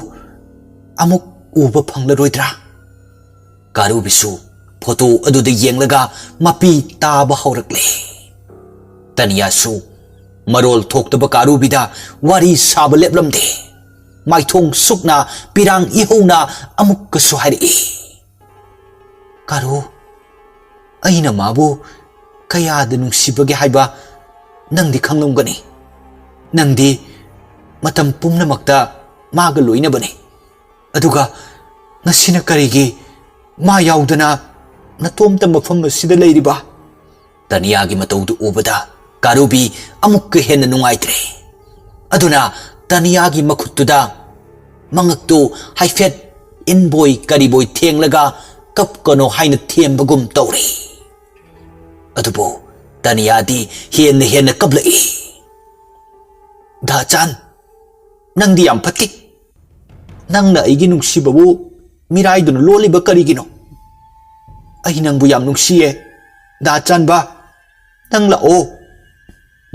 ꯑꯃꯨꯛ ꯎꯕ ꯐꯪꯂꯔꯣꯏꯗ꯭ꯔꯥ? ꯀꯥꯔꯨꯕꯤꯁꯨ ꯐꯣꯇꯣ ꯑꯗꯨꯗ ꯌꯦꯡꯂꯒ ꯃꯄꯤ ꯇꯥꯕ ꯍꯧꯔꯛꯂꯦ꯫ ꯇꯅꯤꯌꯥꯁꯨ ꯃꯔꯣꯜ ꯊꯣꯛꯇꯕ ꯀꯥꯔꯨꯕꯤꯗ ꯋꯥꯔꯤ ꯁꯥꯕ ꯂꯦꯞꯂꯝꯗꯦ꯫ ꯃꯥꯏꯊꯣꯡ ꯁꯨꯛꯅ ꯄꯤꯔꯥꯡ ꯏꯍꯧꯅ ꯑꯃꯨꯛꯀꯁꯨ ꯍꯥꯏꯔꯛꯏ, "ꯀꯥꯔꯨ, ꯑꯩꯅ ꯃꯥꯕꯨ ꯀꯌꯥꯗ ꯅꯨꯡꯁꯤꯕꯒꯦ ꯍꯥꯏꯕ ꯅꯪꯗꯤ ꯈꯪꯂꯝꯒꯅꯤ꯫ ꯅꯪꯗꯤ ꯃꯇꯝ ꯄꯨꯝꯅꯃꯛꯇ ꯃꯥꯒ ꯂꯣꯏꯅꯕꯅꯤ꯫ ꯑꯗꯨꯒ ꯉꯁꯤꯅ ꯀꯔꯤꯒꯤ ꯃꯥ ꯌꯥꯎꯗꯅ ꯅꯇꯣꯝꯇ ꯃꯐꯝ ꯑꯁꯤꯗ ꯂꯩꯔꯤꯕ?" ꯇꯅꯤꯌꯥꯒꯤ ꯃꯇꯧꯗꯨ ꯎꯕꯗ ꯀꯥꯔꯨꯕꯤ ꯑꯃꯨꯛꯀ ꯍꯦꯟꯅ ꯅꯨꯡꯉꯥꯏꯇ꯭ꯔꯦ꯫ ꯑꯗꯨꯅ ꯇꯅꯤꯌꯥꯒꯤ ꯃꯈꯨꯠꯇꯨꯗ ꯃꯉꯛꯇꯨ ꯍꯥꯏꯐꯦꯠ ꯏꯟꯕꯣꯏ ꯀꯔꯤꯕꯣꯏ ꯊꯦꯡꯂꯒ ꯀꯞꯀꯅꯣ ꯍꯥꯏꯅ ꯊꯦꯝꯕꯒꯨꯝ ꯇꯧꯔꯦ꯫ ꯑꯗꯨꯕꯨ ꯇꯅꯤꯌꯥꯗꯤ ꯍꯦꯟꯅ ꯍꯦꯟꯅ ꯀꯞꯂꯛꯏ꯫ "ꯗꯥꯆꯥꯟ, ꯅꯪꯗꯤ ꯌꯥꯝ ꯐꯠꯇꯦ꯫ ꯅꯪꯅ ꯑꯩꯒꯤ ꯅꯨꯡꯁꯤꯕꯕꯨ ꯃꯤꯔꯥꯏꯗꯨꯅ ꯂꯣꯜꯂꯤꯕ ꯀꯔꯤꯒꯤꯅꯣ? ꯑꯩ ꯅꯪꯕꯨ ꯌꯥꯝ ꯅꯨꯡꯁꯤꯌꯦ꯫ ꯗꯥ ꯆꯥꯟꯕ, ꯅꯪ ꯂꯥꯛꯑꯣ꯫"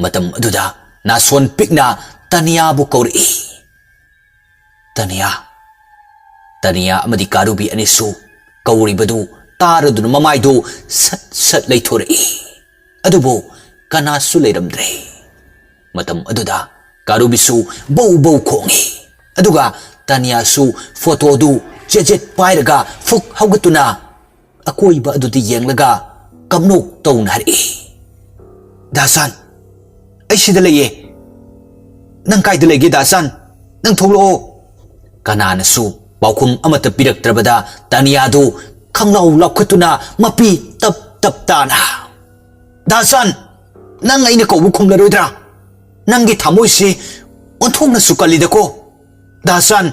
ꯃꯇꯝ ꯑꯗꯨꯗ ꯅꯥꯁꯣꯟ ꯄꯤꯛꯅ ꯇꯅꯤꯌꯥꯕꯨ ꯀꯧꯔꯛꯏ꯫ "ꯇꯅꯤꯌꯥ꯫" ꯇꯅꯤꯌꯥ ꯑꯃꯗꯤ ꯀꯥꯔꯨꯕꯤ ꯑꯅꯤꯁꯨ ꯀꯧꯔꯤꯕꯗꯨ ꯇꯥꯔꯗꯨꯅ ꯃꯃꯥꯏꯗꯨ ꯁꯠ ꯁꯠ ꯂꯩꯊꯣꯔꯛꯏ꯫ ꯑꯗꯨꯕꯨ ꯀꯅꯥꯁꯨ ꯂꯩꯔꯝꯗ꯭ꯔꯦ꯫ ꯃꯇꯝ ꯑꯗꯨꯗ ꯀꯥꯔꯨꯕꯤꯁꯨ ꯕꯧ ꯕꯧ ꯈꯣꯡꯏ꯫ ꯑꯗꯨꯒ ꯇꯥꯅꯤꯌꯥꯁꯨ ꯐꯣꯇꯣꯗꯨ ꯆꯦꯠ ꯆꯦꯠ ꯄꯥꯏꯔꯒ ꯐꯨꯛ ꯍꯧꯒꯠꯇꯨꯅ ꯑꯀꯣꯏꯕ ꯑꯗꯨꯗ ꯌꯦꯡꯂꯒ ꯀꯞꯅꯣꯛ ꯇꯧꯅ ꯍꯥꯏꯔꯛꯏ, "ꯗꯥꯁꯥꯟ, ꯑꯩ ꯁꯤꯗ ꯂꯩꯌꯦ꯫ ꯅꯪ ꯀꯥꯏꯗ ꯂꯩꯒꯦ ꯗꯥꯁꯥꯟ? ꯅꯪ ꯊꯣꯛꯂꯛꯑꯣ꯫" ꯀꯅꯥꯅꯁꯨ ꯄꯥꯎꯈꯨꯝ ꯑꯃꯠꯇ ꯄꯤꯔꯛꯇ꯭ꯔꯕꯗ ꯇꯥꯅꯤꯌꯥꯗꯨ ꯈꯪꯂꯥꯎ ꯂꯥꯎꯈꯠꯇꯨꯅ ꯃꯄꯤ ꯇꯞ ꯇꯞ ꯇꯥꯅ, "ꯗꯥꯁꯥꯟ, ꯅꯪ ꯑꯩꯅ ꯀꯧꯕ ꯈꯨꯝꯂꯔꯣꯏꯗ꯭ꯔꯥ? ꯅꯪꯒꯤ ꯊꯃꯣꯏꯁꯤ ꯑꯣꯟꯊꯣꯛꯅꯁꯨ ꯀꯜꯂꯤꯗꯀꯣ꯫ ꯗꯥꯁꯥꯟ꯫"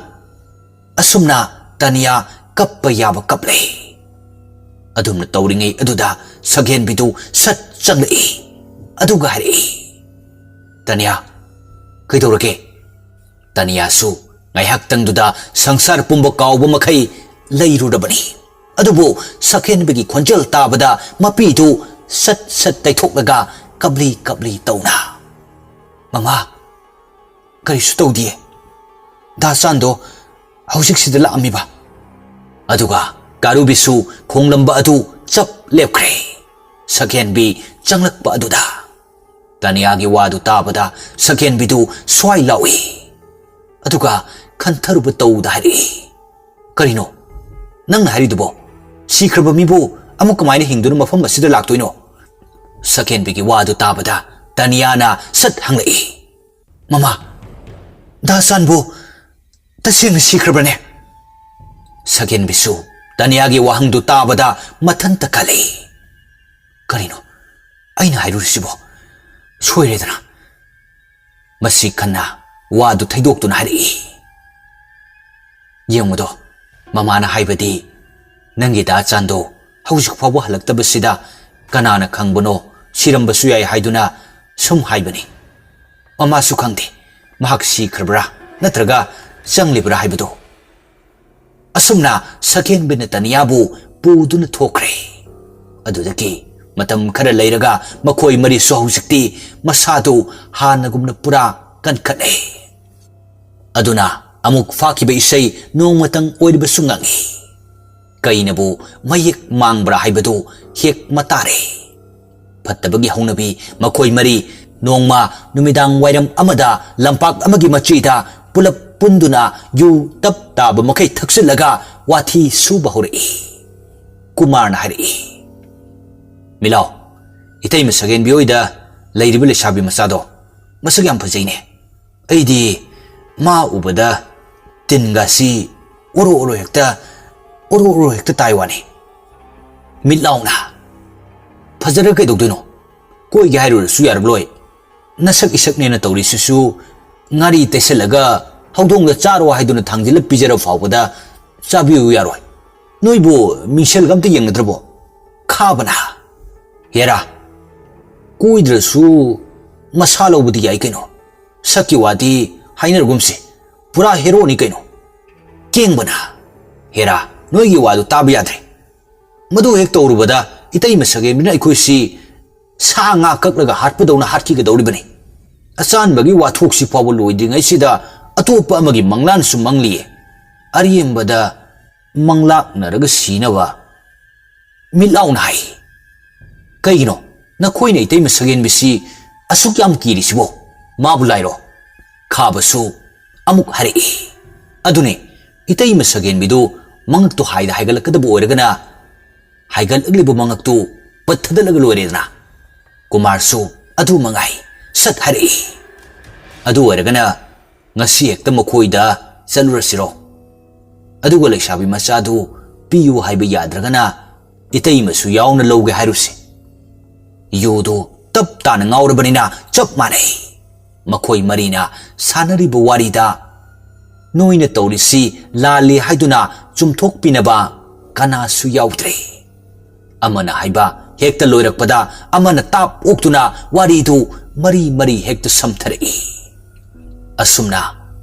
ꯑꯁꯨꯝꯅ ꯇꯥꯅꯤꯌꯥ ꯀꯞꯄ ꯌꯥꯕ ꯀꯞꯂꯦ꯫ ꯑꯗꯨꯝꯅ ꯇꯧꯔꯤꯉꯩ ꯑꯗꯨꯗ ꯁꯛꯍꯦꯟꯕꯤꯗꯨ ꯁꯠ ꯆꯪꯂꯛꯏ꯫ ꯑꯗꯨꯒ ꯍꯥꯏꯔꯛꯏ, "ꯇꯥꯅꯤꯌꯥ, ꯀꯩꯗꯧꯔꯒꯦ?" ꯇꯥꯅꯤꯌꯥꯁꯨ ꯉꯥꯏꯍꯥꯛꯇꯪꯗꯨꯗ ꯁꯪꯁꯥꯔ ꯄꯨꯝꯕ ꯀꯥꯎꯕ ꯃꯈꯩ ꯂꯩꯔꯨꯔꯕꯅꯤ꯫ ꯑꯗꯨꯕꯨ ꯁꯛꯍꯦꯟꯕꯒꯤ ꯈꯣꯟꯖꯦꯜ ꯇꯥꯕꯗ ꯃꯄꯤꯗꯨ ꯁꯠ ꯁꯠ ꯇꯩꯊꯣꯛꯂꯒ ꯀꯞꯂꯤ ꯀꯞꯂꯤ ꯇꯧꯅ, "ꯃꯃꯥ, ꯀꯔꯤꯁꯨ ꯇꯧꯗꯤꯌꯦ꯫ ꯗꯥ ꯆꯥꯟꯗꯣ ꯍꯧꯖꯤꯛꯁꯤꯗ ꯂꯥꯛꯑꯝꯃꯤꯕ꯫ ꯑꯗꯨꯒ ꯀꯥꯔꯨꯕꯤꯁꯨ ꯈꯣꯡꯂꯝꯕ ꯑꯗꯨ ꯆꯞ ꯂꯦꯞꯈ꯭ꯔꯦ꯫ ꯁꯀꯦꯟꯕꯤ ꯆꯪꯂꯛꯄ ꯑꯗꯨꯗ ꯇꯅꯤꯌꯥꯒꯤ ꯋꯥꯗꯨ ꯇꯥꯕꯗ ꯁꯀꯦꯟꯕꯤꯗꯨ ꯁ꯭ꯋꯥꯏ ꯂꯥꯎꯏ꯫ ꯑꯗꯨꯒ ꯈꯟꯊꯔꯨꯕ ꯇꯧꯗ ꯍꯥꯏꯔꯛꯏ, "ꯀꯔꯤꯅꯣ ꯅꯪꯅ ꯍꯥꯏꯔꯤꯗꯨꯕꯣ? ꯁꯤꯈ꯭ꯔꯕ ꯃꯤꯕꯨ ꯑꯃꯨꯛ ꯀꯃꯥꯏꯅ ꯍꯤꯡꯗꯨꯅ ꯃꯐꯝ ꯑꯁꯤꯗ ꯂꯥꯛꯇꯣꯏꯅꯣ?" ꯁꯀꯦꯟꯕꯤꯒꯤ ꯋꯥꯗꯨ ꯇꯥꯕꯗ ꯇꯅꯤꯌꯥꯅ ꯁꯠ ꯍꯪꯂꯛꯏ, "ꯃꯃꯥ, ꯗꯥ ꯆꯥꯟꯕꯨ ꯇꯁꯦꯡꯅ ꯁꯤꯈ꯭ꯔꯕ꯭ꯔꯅꯦ?" ꯁꯀꯦꯟꯕꯤꯁꯨ ꯇꯅꯤꯌꯥꯒꯤ ꯋꯥꯍꯪꯗꯨ ꯇꯥꯕꯗ ꯃꯊꯟꯇ ꯀꯜꯂꯤ꯫ "ꯀꯔꯤꯅꯣ ꯑꯩꯅ ꯍꯥꯏꯔꯨꯔꯤꯁꯤꯕꯣ? ꯁꯣꯏꯔꯦꯗꯅ꯫" ꯃꯁꯤ ꯈꯟꯅ ꯋꯥꯗꯨ ꯊꯩꯗꯣꯛꯇꯨꯅ ꯍꯥꯏꯔꯛꯏ, "ꯌꯦꯡꯉꯨꯗꯣ, ꯃꯃꯥꯅ ꯍꯥꯏꯕꯗꯤ ꯅꯪꯒꯤ ꯗꯥ ꯆꯥꯟꯗꯣ ꯍꯧꯖꯤꯛ ꯐꯥꯎꯕ ꯍꯜꯂꯛꯇꯕꯁꯤꯗ ꯀꯅꯥꯅ ꯈꯪꯕꯅꯣ, ꯁꯤꯔꯝꯕꯁꯨ ꯌꯥꯏ ꯍꯥꯏꯗꯨꯅ ꯁꯨꯝ ꯍꯥꯏꯕꯅꯤ꯫ ꯃꯃꯥꯁꯨ ꯈꯪꯗꯦ ꯃꯍꯥꯛ ꯁꯤꯈ꯭ꯔꯕ꯭ꯔꯥ ꯅꯠꯇ꯭ꯔꯒ ꯆꯪꯂꯤꯕ꯭ꯔꯥ ꯍꯥꯏꯕꯗꯣ꯫" ꯑꯁꯨꯝꯅ ꯁꯀꯦꯟꯕꯤꯅ ꯇꯅꯤꯌꯥꯕꯨ ꯄꯨꯗꯨꯅ ꯊꯣꯛꯈ꯭ꯔꯦ꯫ ꯑꯗꯨꯗꯒꯤ ꯃꯇꯝ ꯈꯔ ꯂꯩꯔꯒ ꯃꯈꯣꯏ ꯃꯔꯤꯁꯨ ꯍꯧꯖꯤꯛꯇꯤ ꯃꯁꯥꯗꯨ ꯍꯥꯟꯅꯒꯨꯝꯅ ꯄꯨꯔꯥ ꯀꯟꯈꯠꯂꯦ꯫ ꯑꯗꯨꯅ ꯑꯃꯨꯛ ꯐꯥꯈꯤꯕ ꯏꯁꯩ ꯅꯣꯡꯃꯇꯪ ꯑꯣꯏꯔꯕꯁꯨ ꯉꯪꯏ꯫ ꯀꯩꯅꯕꯨ ꯃꯌꯦꯛ ꯃꯥꯡꯕ꯭ꯔꯥ ꯍꯥꯏꯕꯗꯨ ꯍꯦꯛ ꯃꯇꯥꯔꯦ꯫ ꯐꯠꯇꯕꯒꯤ ꯍꯧꯅꯕꯤ ꯃꯈꯣꯏ ꯃꯔꯤ ꯅꯣꯡꯃ ꯅꯨꯃꯤꯗꯥꯡ ꯋꯥꯏꯔꯝ ꯑꯃꯗ ꯂꯝꯄꯥꯛ ꯑꯃꯒꯤ ꯃꯆꯤꯗ ꯄꯨꯂꯞ ꯄꯨꯟꯗꯨꯅ ꯌꯨ ꯇꯞ ꯇꯥꯕ ꯃꯈꯩ ꯊꯛꯆꯤꯜꯂꯒ ꯋꯥꯊꯤ ꯁꯨꯕ ꯍꯧꯔꯛꯏ꯫ ꯀꯨꯃꯥꯔꯅ ꯍꯥꯏꯔꯛꯏ, "ꯃꯤꯂꯥꯎ, ꯏꯇꯩꯃ ꯁꯒꯦꯟꯕꯤ ꯍꯣꯏꯗ ꯂꯩꯔꯤꯕ ꯂꯩꯁꯥꯕꯤ ꯃꯆꯥꯗꯣ ꯃꯁꯛ ꯌꯥꯝ ꯐꯖꯩꯅꯦ꯫ ꯑꯩꯗꯤ ꯃꯥ ꯎꯕꯗ ꯇꯤꯟꯒꯁꯤ ꯑꯣꯔꯣ ꯑꯣꯔꯣ ꯍꯦꯛꯇ, ꯑꯣꯔꯣ ꯑꯣꯔꯣ ꯍꯦꯛꯇ ꯇꯥꯏ ꯋꯥꯅꯤ꯫" ꯃꯤꯠ ꯂꯥꯎꯅ, "ꯐꯖꯔ ꯀꯩꯗꯧꯗꯣꯏꯅꯣ? ꯀꯣꯏꯒꯦ ꯍꯥꯏꯔꯨꯔꯁꯨ ꯌꯥꯔꯝꯂꯣꯏ꯫ ꯅꯁꯛ ꯏꯁꯛꯅꯦꯅ ꯇꯧꯔꯤꯁꯤꯁꯨ ꯉꯥꯔꯤ ꯇꯩꯁꯜꯂꯒ ꯍꯧꯗꯣꯡꯗ ꯆꯥꯔꯣ ꯍꯥꯏꯗꯨꯅ ꯊꯥꯡꯖꯤꯜꯂ ꯄꯤꯖꯔ ꯐꯥꯎꯕꯗ ꯆꯥꯕꯤꯌꯨ ꯌꯥꯔꯣꯏ꯫ ꯅꯣꯏꯕꯨ ꯃꯤꯡꯁꯦꯜꯒ ꯑꯝꯇ ꯌꯦꯡꯅꯗ꯭ꯔꯕꯣ?" ꯈꯥꯕꯅ, "ꯍꯦꯔꯥ, ꯀꯣꯏꯗ꯭ꯔꯁꯨ ꯃꯁꯥ ꯂꯧꯕꯗꯤ ꯌꯥꯏ ꯀꯩꯅꯣ꯫ ꯁꯛꯀꯤ ꯋꯥꯗꯤ ꯍꯥꯏꯅꯔꯒꯨꯝꯁꯤ, ꯄꯨꯔꯥ ꯍꯦꯔꯣꯅꯤ ꯀꯩꯅꯣ꯫" ꯀꯦꯡꯕꯅ, "ꯍꯦꯔꯥ, ꯅꯣꯏꯒꯤ ꯋꯥꯗꯨ ꯇꯥꯕ ꯌꯥꯗ꯭ꯔꯦ꯫ ꯃꯗꯨ ꯍꯦꯛ ꯇꯧꯔꯨꯕꯗ ꯏꯇꯩꯃ ꯁꯒꯦꯟꯕꯤꯅ ꯑꯩꯈꯣꯏꯁꯤ ꯁꯥ ꯉꯥ ꯀꯛꯂꯒ ꯍꯥꯠꯄꯗꯧꯅ ꯍꯥꯠꯈꯤꯒꯗꯧꯔꯤꯕꯅꯤ꯫ ꯑꯆꯥꯟꯕꯒꯤ ꯋꯥꯊꯣꯛꯁꯤ ꯐꯥꯎꯕ ꯂꯣꯏꯗ꯭ꯔꯤꯉꯩꯁꯤꯗ ꯑꯇꯣꯞꯄ ꯑꯃꯒꯤ ꯃꯪꯂꯥꯟꯁꯨ ꯃꯪꯂꯤꯌꯦ꯫ ꯑꯔꯦꯝꯕꯗ ꯃꯪꯂꯥꯛꯅꯔꯒ ꯁꯤꯅꯕ꯫ ꯃꯤꯠꯂꯥꯎꯅ ꯍꯥꯏ, "ꯀꯩꯒꯤꯅꯣ ꯅꯈꯣꯏꯅ ꯏꯇꯩꯃ ꯁꯒꯦꯟꯕꯤꯁꯤ ꯑꯁꯨꯛ ꯌꯥꯝ ꯀꯤꯔꯤꯁꯤꯕꯣ? ꯃꯥꯕꯨ ꯂꯥꯏꯔꯣ?" ꯈꯥꯕꯁꯨ ꯑꯃꯨꯛ ꯍꯥꯏꯔꯛꯏ, "ꯑꯗꯨꯅꯦ, ꯏꯇꯩꯃ ꯁꯒꯦꯟꯕꯤꯗꯨ ꯃꯉꯛꯇꯣ ꯍꯥꯏꯗ ꯍꯥꯏꯒꯠꯂꯛꯀꯗꯕ ꯑꯣꯏꯔꯒꯅ ꯍꯥꯏꯒꯠꯂꯛꯂꯤꯕ ꯃꯉꯛꯇꯨ ꯄꯠꯊꯗꯠꯂꯒ ꯂꯣꯏꯔꯦꯗꯅ꯫" ꯀꯨꯃꯥꯔꯁꯨ ꯑꯗꯨ ꯃꯉꯥꯏ ꯁꯠ ꯍꯥꯏꯔꯛꯏ, "ꯑꯗꯨ ꯑꯣꯏꯔꯒꯅ ꯉꯁꯤ ꯍꯦꯛꯇ ꯃꯈꯣꯏꯗ ꯆꯠꯂꯨꯔꯁꯤꯔꯣ? ꯑꯗꯨꯒ ꯂꯩꯁꯥꯕꯤ ꯃꯆꯥꯗꯨ ꯄꯤꯌꯨ ꯍꯥꯏꯕ ꯌꯥꯗ꯭ꯔꯒꯅ ꯏꯇꯩꯃꯁꯨ ꯌꯥꯎꯅ ꯂꯧꯒꯦ ꯍꯥꯏꯔꯨꯁꯤ꯫" ꯌꯨꯗꯨ ꯇꯞ ꯇꯥꯅ ꯉꯥꯎꯔꯕꯅꯤꯅ ꯆꯞ ꯃꯥꯟꯅꯩ꯫ ꯃꯈꯣꯏ ꯃꯔꯤꯅ ꯁꯥꯟꯅꯔꯤꯕ ꯋꯥꯔꯤꯗ ꯅꯣꯏꯅ ꯇꯧꯔꯤꯁꯤ ꯂꯥꯜꯂꯤ ꯍꯥꯏꯗꯨꯅ ꯆꯨꯝꯊꯣꯛꯄꯤꯅꯕ ꯀꯅꯥꯁꯨ ꯌꯥꯎꯗ꯭ꯔꯦ꯫ ꯑꯃꯅ ꯍꯥꯏꯕ ꯍꯦꯛꯇ ꯂꯣꯏꯔꯛꯄꯗ ꯑꯃꯅ ꯇꯥꯞ ꯑꯣꯛꯇꯨꯅ ꯋꯥꯔꯤꯗꯨ ꯃꯔꯤ ꯃꯔꯤ ꯍꯦꯛꯇ ꯁꯝꯊꯔꯛꯏ꯫ ꯑꯁꯨꯝꯅ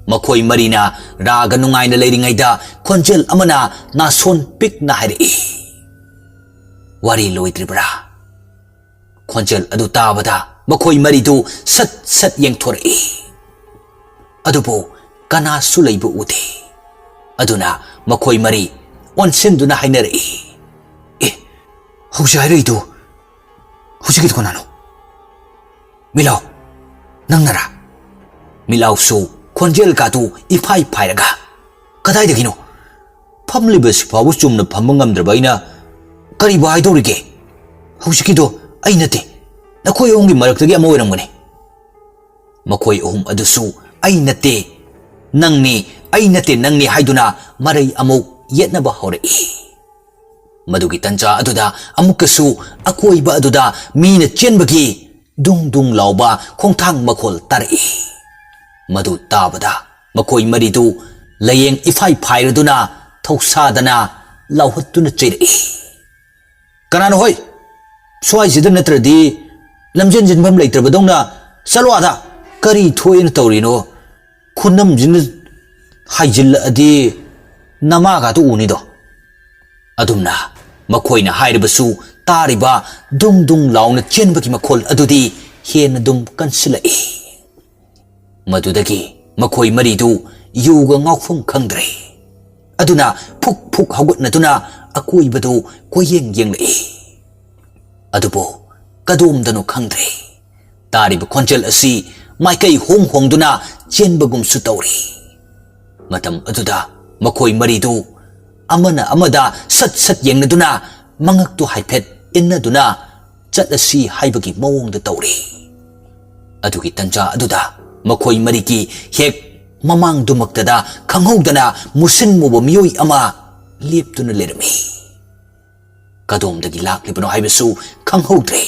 ꯃꯈꯣꯏ ꯃꯔꯤꯅ ꯔꯥꯒ ꯅꯨꯡꯉꯥꯏꯅ ꯂꯩꯔꯤꯉꯩꯗ ꯈꯣꯟꯖꯦꯜ ꯑꯃꯅ ꯅꯥꯁꯣꯟ ꯄꯤꯛꯅ ꯍꯥꯏꯔꯛꯏ, "ꯋꯥꯔꯤ ꯂꯣꯏꯗ꯭ꯔꯤꯕ꯭ꯔꯥ?" ꯈꯣꯟꯖꯦꯜ ꯑꯗꯨ ꯇꯥꯕꯗ ꯃꯈꯣꯏ ꯃꯔꯤꯗꯨ ꯁꯠ ꯁꯠ ꯌꯦꯡꯊꯣꯔꯛꯏ꯫ ꯑꯗꯨꯕꯨ ꯀꯅꯥꯁꯨ ꯂꯩꯕ ꯎꯗꯦ꯫ ꯑꯗꯨꯅ ꯃꯈꯣꯏ ꯃꯔꯤ ꯑꯣꯟꯁꯤꯟꯗꯨꯅ ꯍꯥꯏꯅꯔꯛꯏ, "ꯑꯦ, ꯍꯧꯖꯤꯛ ꯍꯥꯏꯔꯛꯏꯗꯨ ꯍꯧꯖꯤꯛꯀꯤꯗꯨ ꯀꯅꯥꯅꯣ? ꯃꯤꯂꯥꯎ, ꯅꯪꯅꯔꯥ?" ꯃꯤꯂꯥꯎꯁꯨ ꯈꯣꯟꯖꯦꯜ ꯀꯥꯗꯨ ꯏꯐꯥꯏ ꯐꯥꯏꯔꯒ, "ꯀꯗꯥꯏꯗꯒꯤꯅꯣ? ꯐꯝꯂꯤꯕꯁꯤ ꯐꯥꯎꯕ ꯆꯨꯝꯅ ꯐꯝꯕ ꯉꯝꯗ꯭ꯔꯕ ꯑꯩꯅ ꯀꯔꯤꯕꯨ ꯍꯥꯏꯗꯧꯔꯤꯒꯦ? ꯍꯧꯖꯤꯛꯀꯤꯗꯣ ꯑꯩ ꯅꯠꯇꯦ, ꯅꯈꯣꯏ ꯑꯍꯨꯝꯒꯤ ꯃꯔꯛꯇꯒꯤ ꯑꯃ ꯑꯣꯏꯔꯝꯒꯅꯤ꯫" ꯃꯈꯣꯏ ꯑꯍꯨꯝ ꯑꯗꯨꯁꯨ "ꯑꯩ ꯅꯠꯇꯦ, ꯅꯪꯅꯤ, ꯑꯩ ꯅꯠꯇꯦ, ꯅꯪꯅꯤ" ꯍꯥꯏꯗꯨꯅ ꯃꯔꯩ ꯑꯃꯨꯛ ꯌꯦꯠꯅꯕ ꯍꯧꯔꯛꯏ꯫ ꯃꯗꯨꯒꯤ ꯇꯟꯖꯥ ꯑꯗꯨꯗ ꯑꯃꯨꯛꯀꯁꯨ ꯑꯀꯣꯏꯕ ꯑꯗꯨꯗ ꯃꯤꯅ ꯆꯦꯟꯕꯒꯤ ꯗꯨꯡ ꯗꯨꯡ ꯂꯥꯎꯕ ꯈꯣꯡꯊꯥꯡ ꯃꯈꯣꯜ ꯇꯥꯔꯛꯏ꯫ ꯃꯗꯨ ꯇꯥꯕꯗ ꯃꯈꯣꯏ ꯃꯔꯤꯗꯨ ꯂꯥꯏꯌꯦꯡ ꯏꯐꯥꯏ ꯐꯥꯏꯔꯗꯨꯅ ꯊꯧꯁꯥꯗꯅ ꯂꯥꯎꯍꯠꯇꯨꯅ ꯆꯩꯔꯛꯏ, "ꯀꯅꯥꯅꯣ ꯍꯣꯏ? ꯁ꯭ꯋꯥꯏꯁꯤꯗ ꯅꯠꯇ꯭ꯔꯗꯤ ꯂꯝꯖꯦꯟ ꯆꯦꯟꯐꯝ ꯂꯩꯇ꯭ꯔꯕꯗꯧꯅ ꯆꯠꯂꯣ ꯑꯥꯗ꯫ ꯀꯔꯤ ꯊꯣꯛꯑꯦꯅ ꯇꯧꯔꯤꯅꯣ? ꯈꯨꯅꯝꯁꯤꯅ ꯍꯥꯏꯖꯤꯜꯂꯛꯑꯗꯤ ꯅꯃꯥꯒꯗꯣ ꯎꯅꯤꯗꯣ꯫" ꯑꯗꯨꯝꯅ ꯃꯈꯣꯏꯅ ꯍꯥꯏꯔꯤꯕꯁꯨ ꯇꯥꯔꯤꯕ ꯗꯨꯡ ꯗꯨꯡ ꯂꯥꯎꯅ ꯆꯦꯟꯕꯒꯤ ꯃꯈꯣꯜ ꯑꯗꯨꯗꯤ ꯍꯦꯟꯅ ꯑꯗꯨꯝ ꯀꯟꯁꯤꯜꯂꯛꯏ꯫ ꯃꯗꯨꯗꯒꯤ ꯃꯈꯣꯏ ꯃꯔꯤꯗꯨ ꯌꯨꯒ ꯉꯥꯎꯐꯝ ꯈꯪꯗ꯭ꯔꯦ꯫ ꯑꯗꯨꯅ ꯐꯨꯛ ꯐꯨꯛ ꯍꯧꯒꯠꯅꯗꯨꯅ ꯑꯀꯣꯏꯕꯗꯨ ꯀꯣꯏꯌꯦꯡ ꯌꯦꯡꯂꯛꯏ꯫ ꯑꯗꯨꯕꯨ ꯀꯗꯣꯝꯗꯅꯣ ꯈꯪꯗ꯭ꯔꯦ꯫ ꯇꯥꯔꯤꯕ ꯈꯣꯟꯖꯦꯜ ꯑꯁꯤ ꯃꯥꯏꯀꯩ ꯍꯣꯡ ꯍꯣꯡꯗꯨꯅ ꯆꯦꯟꯕꯒꯨꯝꯁꯨ ꯇꯧꯔꯤ꯫ ꯃꯇꯝ ꯑꯗꯨꯗ ꯃꯈꯣꯏ ꯃꯔꯤꯗꯨ ꯑꯃꯅ ꯑꯃꯗ ꯁꯠ ꯁꯠ ꯌꯦꯡꯅꯗꯨꯅ ꯃꯉꯛꯇꯨ ꯍꯥꯏꯐꯦꯠ ꯏꯟꯅꯗꯨꯅ ꯆꯠꯂꯁꯤ ꯍꯥꯏꯕꯒꯤ ꯃꯑꯣꯡꯗ ꯇꯧꯔꯤ꯫ ꯑꯗꯨꯒꯤ ꯇꯟꯖꯥ ꯑꯗꯨꯗ ꯃꯈꯣꯏ ꯃꯔꯤꯒꯤ ꯍꯦꯛ ꯃꯃꯥꯡꯗꯨꯃꯛꯇꯗ ꯈꯪꯍꯧꯗꯅ ꯃꯨꯁꯤꯟ ꯃꯨꯕ ꯃꯤꯑꯣꯏ ꯑꯃ ꯂꯦꯞꯇꯨꯅ ꯂꯩꯔꯝꯃꯤ꯫ ꯀꯗꯣꯝꯗꯒꯤ ꯂꯥꯛꯂꯤꯕꯅꯣ ꯍꯥꯏꯕꯁꯨ ꯈꯪꯍꯧꯗ꯭ꯔꯦ꯫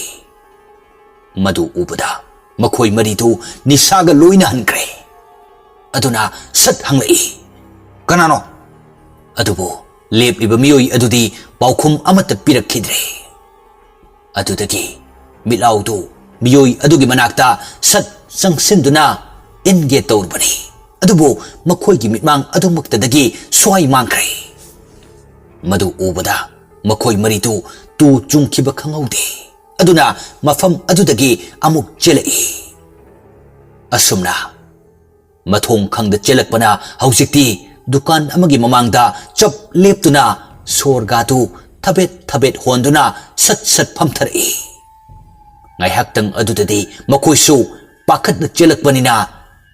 ꯃꯗꯨ ꯎꯕꯗ ꯃꯈꯣꯏ ꯃꯔꯤꯗꯨ ꯅꯤꯁꯥꯒ ꯂꯣꯏꯅ ꯍꯟꯈ꯭ꯔꯦ꯫ ꯑꯗꯨꯅ ꯁꯠ ꯍꯪꯂꯛꯏ, "ꯀꯅꯥꯅꯣ?" ꯑꯗꯨꯕꯨ ꯂꯦꯞꯂꯤꯕ ꯃꯤꯑꯣꯏ ꯑꯗꯨꯗꯤ ꯄꯥꯎꯈꯨꯝ ꯑꯃꯠꯇ ꯄꯤꯔꯛꯈꯤꯗ꯭ꯔꯦ꯫ ꯑꯗꯨꯗꯒꯤ ꯃꯤꯠꯂꯥꯎꯗꯨ ꯃꯤꯑꯣꯏ ꯑꯗꯨꯒꯤ ꯃꯅꯥꯛꯇ ꯁꯠ ꯆꯪꯁꯤꯟꯗꯨꯅ ꯏꯟꯒꯦ ꯇꯧꯔꯨꯕꯅꯤ꯫ ꯑꯗꯨꯕꯨ ꯃꯈꯣꯏꯒꯤ ꯃꯤꯠꯃꯥꯡ ꯑꯗꯨꯃꯛꯇꯗꯒꯤ ꯁ꯭ꯋꯥꯏ ꯃꯥꯡꯈ꯭ꯔꯦ꯫ ꯃꯗꯨ ꯎꯕꯗ ꯃꯈꯣꯏ ꯃꯔꯤꯗꯨ ꯇꯨ ꯆꯨꯡꯈꯤꯕ ꯈꯪꯍꯧꯗꯦ꯫ ꯑꯗꯨꯅ ꯃꯐꯝ ꯑꯗꯨꯗꯒꯤ ꯑꯃꯨꯛ ꯆꯦꯜꯂꯛꯏ꯫ ꯑꯁꯨꯝꯅ ꯃꯊꯣꯡ ꯈꯪꯗ ꯆꯦꯜꯂꯛꯄꯅ ꯍꯧꯖꯤꯛꯇꯤ ꯗꯨꯀꯥꯟ ꯑꯃꯒꯤ ꯃꯃꯥꯡꯗ ꯆꯞ ꯂꯦꯞꯇꯨꯅ ꯁꯣꯔꯒꯥꯗꯨ ꯊꯕꯦꯠ ꯊꯕꯦꯠ ꯍꯣꯟꯗꯨꯅ ꯁꯠ ꯁꯠ ꯐꯝꯊꯔꯛꯏ꯫ ꯉꯥꯏꯍꯥꯛꯇꯪ ꯑꯗꯨꯗꯗꯤ ꯃꯈꯣꯏꯁꯨ ꯄꯥꯈꯠꯅ ꯆꯦꯜꯂꯛꯄꯅꯤꯅ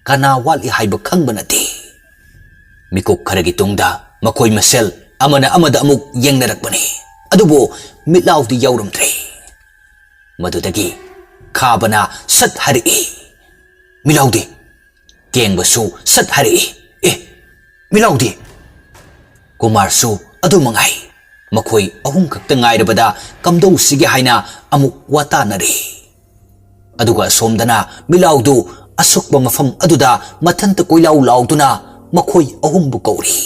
ꯀꯅꯥ ꯋꯥꯠꯂꯤ ꯍꯥꯏꯕ ꯈꯪꯕ ꯅꯠꯇꯦ꯫ ꯃꯤꯀꯨꯞ ꯈꯔꯒꯤ ꯇꯨꯡꯗ ꯃꯈꯣꯏ ꯃꯁꯦꯜ ꯑꯃꯅ ꯑꯃꯗ ꯑꯃꯨꯛ ꯌꯦꯡꯅꯔꯛꯄꯅꯤ꯫ ꯑꯗꯨꯕꯨ ꯃꯤꯠꯂꯥꯎꯗꯤ ꯌꯥꯎꯔꯝꯗ꯭ꯔꯦ꯫ ꯃꯗꯨꯗꯒꯤ ꯈꯥꯕꯅ ꯁꯠ ꯍꯥꯏꯔꯛꯏ, "ꯃꯤꯠꯂꯥꯎꯗꯤ?" ꯀꯦꯡꯕꯁꯨ ꯁꯠ ꯍꯥꯏꯔꯛꯏ, "ꯑꯦ, ꯃꯤꯠꯂꯥꯎꯗꯤ?" ꯀꯨꯃꯥꯔꯁꯨ ꯑꯗꯨ ꯃꯉꯥꯏ꯫ ꯃꯈꯣꯏ ꯑꯍꯨꯝ ꯈꯛꯇ ꯉꯥꯏꯔꯕꯗ ꯀꯝꯗꯧꯁꯤꯒꯦ ꯍꯥꯏꯅ ꯑꯃꯨꯛ ꯋꯥꯇꯥꯅꯔꯦ꯫ ꯑꯗꯨꯒ ꯑꯁꯣꯝꯗꯅ ꯃꯤꯠꯂꯥꯎꯗꯨ ꯑꯁꯨꯛꯄ ꯃꯐꯝ ꯑꯗꯨꯗ ꯃꯊꯟꯇ ꯀꯣꯏꯂꯥꯎ ꯂꯥꯎꯗꯨꯅ ꯃꯈꯣꯏ ꯑꯍꯨꯝꯕꯨ ꯀꯧꯔꯤ,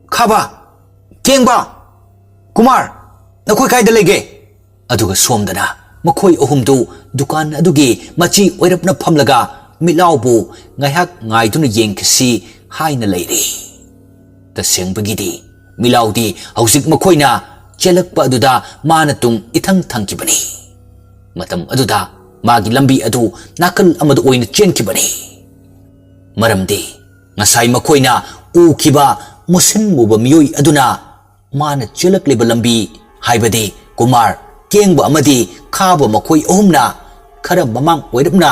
"ꯈꯥꯕ, ꯀꯦꯡꯕ, ꯀꯨꯃꯥꯔ, ꯅꯈꯣꯏ ꯀꯥꯏꯗ ꯂꯩꯒꯦ?" ꯑꯗꯨꯒ ꯁꯣꯝꯗꯅ ꯃꯈꯣꯏ ꯑꯍꯨꯝꯗꯨ ꯗꯨꯀꯥꯟ ꯑꯗꯨꯒꯤ ꯃꯆꯤ ꯑꯣꯏꯔꯞꯅ ꯐꯝꯂꯒ ꯃꯤꯠꯂꯥꯎꯕꯨ ꯉꯥꯏꯍꯥꯛ ꯉꯥꯏꯗꯨꯅ ꯌꯦꯡꯈꯤꯁꯤ ꯍꯥꯏꯅ ꯂꯩꯔꯤ꯫ ꯇꯁꯦꯡꯕꯒꯤꯗꯤ ꯃꯤꯠꯂꯥꯎꯗꯤ ꯍꯧꯖꯤꯛ ꯃꯈꯣꯏꯅ ꯆꯦꯜꯂꯛꯄ ꯑꯗꯨꯗ ꯃꯥꯅ ꯇꯨꯡ ꯏꯊꯪ ꯊꯪꯈꯤꯕꯅꯤ꯫ ꯃꯇꯝ ꯑꯗꯨꯗ ꯃꯥꯒꯤ ꯂꯝꯕꯤ ꯑꯗꯨ ꯅꯥꯀꯜ ꯑꯃꯗ ꯑꯣꯏꯅ ꯆꯦꯟꯈꯤꯕꯅꯤ꯫ ꯃꯔꯝꯗꯤ ꯉꯁꯥꯏ ꯃꯈꯣꯏꯅ ꯎꯈꯤꯕ ꯃꯨꯁꯤꯟ ꯃꯨꯕ ꯃꯤꯑꯣꯏ ꯑꯗꯨꯅ ꯃꯥꯅ ꯆꯦꯜꯂꯛꯂꯤꯕ ꯂꯝꯕꯤ, ꯍꯥꯏꯕꯗꯤ ꯀꯨꯃꯥꯔ ꯀꯦꯡꯕ ꯑꯃꯗꯤ ꯈꯥꯕ ꯃꯈꯣꯏ ꯑꯍꯨꯝꯅ ꯈꯔ ꯃꯃꯥꯡ ꯑꯣꯏꯔꯞꯅ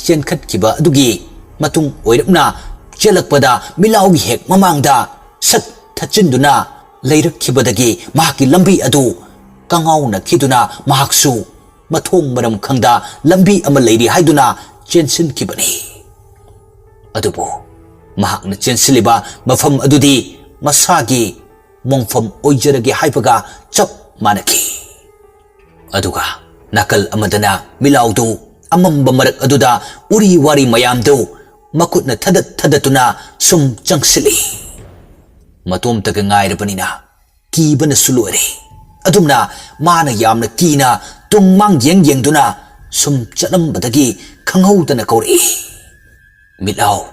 ꯆꯦꯟꯈꯠꯈꯤꯕ ꯑꯗꯨꯒꯤ ꯃꯇꯨꯡ ꯑꯣꯏꯔꯞꯅ ꯆꯦꯜꯂꯛꯄꯗ ꯃꯤꯠꯂꯥꯎꯒꯤ ꯍꯦꯛ ꯃꯃꯥꯡꯗ ꯁꯠ ꯊꯠꯆꯤꯟꯗꯨꯅ ꯂꯩꯔꯛꯈꯤꯕꯗꯒꯤ ꯃꯍꯥꯛꯀꯤ ꯂꯝꯕꯤ ꯑꯗꯨ ꯀꯉꯥꯎꯅꯈꯤꯗꯨꯅ ꯃꯍꯥꯛꯁꯨ ꯃꯊꯣꯡ ꯃꯔꯝ ꯈꯪꯗ ꯂꯝꯕꯤ ꯑꯃ ꯂꯩꯔꯤ ꯍꯥꯏꯗꯨꯅ ꯆꯦꯟꯁꯤꯟꯈꯤꯕꯅꯤ꯫ ꯑꯗꯨꯕꯨ ꯃꯍꯥꯛꯅ ꯆꯦꯟꯁꯤꯜꯂꯤꯕ ꯃꯐꯝ ꯑꯗꯨꯗꯤ ꯃꯁꯥꯒꯤ ꯃꯣꯡꯐꯝ ꯑꯣꯏꯖꯔꯒꯦ ꯍꯥꯏꯕꯒ ꯆꯞ ꯃꯥꯟꯅꯈꯤ꯫ ꯑꯗꯨꯒ ꯅꯥꯀꯜ ꯑꯃꯗꯅ ꯃꯤꯠꯂꯥꯎꯗꯨ ꯑꯃꯝꯕ ꯃꯔꯛ ꯑꯗꯨꯗ ꯎꯔꯤ ꯋꯥꯔꯤ ꯃꯌꯥꯝꯗꯨ ꯃꯈꯨꯠꯅ ꯊꯗꯠ ꯊꯗꯠꯇꯨꯅ ꯁꯨꯝ ꯆꯪꯁꯤꯜꯂꯤ꯫ ꯃꯇꯣꯝꯇꯒ ꯉꯥꯏꯔꯕꯅꯤꯅ ꯀꯤꯕꯅꯁꯨ ꯂꯣꯏꯔꯦ꯫ ꯑꯗꯨꯝꯅ ꯃꯥꯅ ꯌꯥꯝꯅ ꯀꯤꯅ ꯇꯨꯡ ꯃꯥꯡ ꯌꯦꯡ ꯌꯦꯡꯗꯨꯅ ꯁꯨꯝ ꯆꯠꯂꯝꯕꯗꯒꯤ ꯈꯪꯍꯧꯗꯅ ꯀꯧꯔꯛꯏ, "ꯃꯤꯠꯂꯥꯎ!"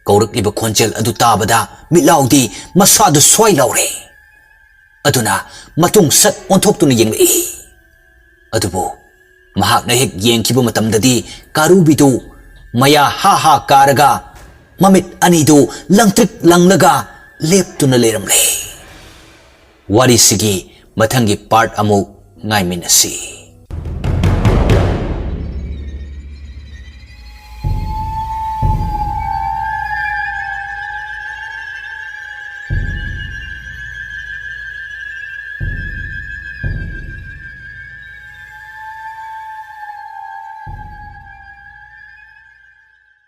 ꯀꯧꯔꯛꯂꯤꯕ ꯈꯣꯟꯖꯦꯜ ꯑꯗꯨ ꯇꯥꯕꯗ ꯃꯤꯠꯂꯥꯎꯗꯤ ꯃꯁꯥꯗꯨ ꯁ꯭ꯋꯥꯏ ꯂꯥꯎꯔꯦ꯫ ꯑꯗꯨꯅ ꯃꯇꯨꯡ ꯁꯠ ꯑꯣꯟꯊꯣꯛꯇꯨꯅ ꯌꯦꯡꯂꯛꯏ꯫ ꯑꯗꯨꯕꯨ ꯃꯍꯥꯛꯅ ꯍꯦꯛ ꯌꯦꯡꯈꯤꯕ ꯃꯇꯝꯗꯗꯤ ꯀꯥꯔꯨꯕꯤꯗꯨ ꯃꯌꯥ ꯍꯥ ꯍꯥ ꯀꯥꯔꯒ ꯃꯃꯤꯠ ꯑꯅꯤꯗꯨ ꯂꯪꯇ꯭ꯔꯤꯛ ꯂꯪꯂꯒ ꯂꯦꯞꯇꯨꯅ ꯂꯩꯔꯝꯂꯦ꯫ ꯋꯥꯔꯤꯁꯤꯒꯤ ꯃꯊꯪꯒꯤ ꯄꯥꯔꯠ ꯑꯃꯨꯛ ꯉꯥꯏꯃꯤꯟꯅꯁꯤ꯫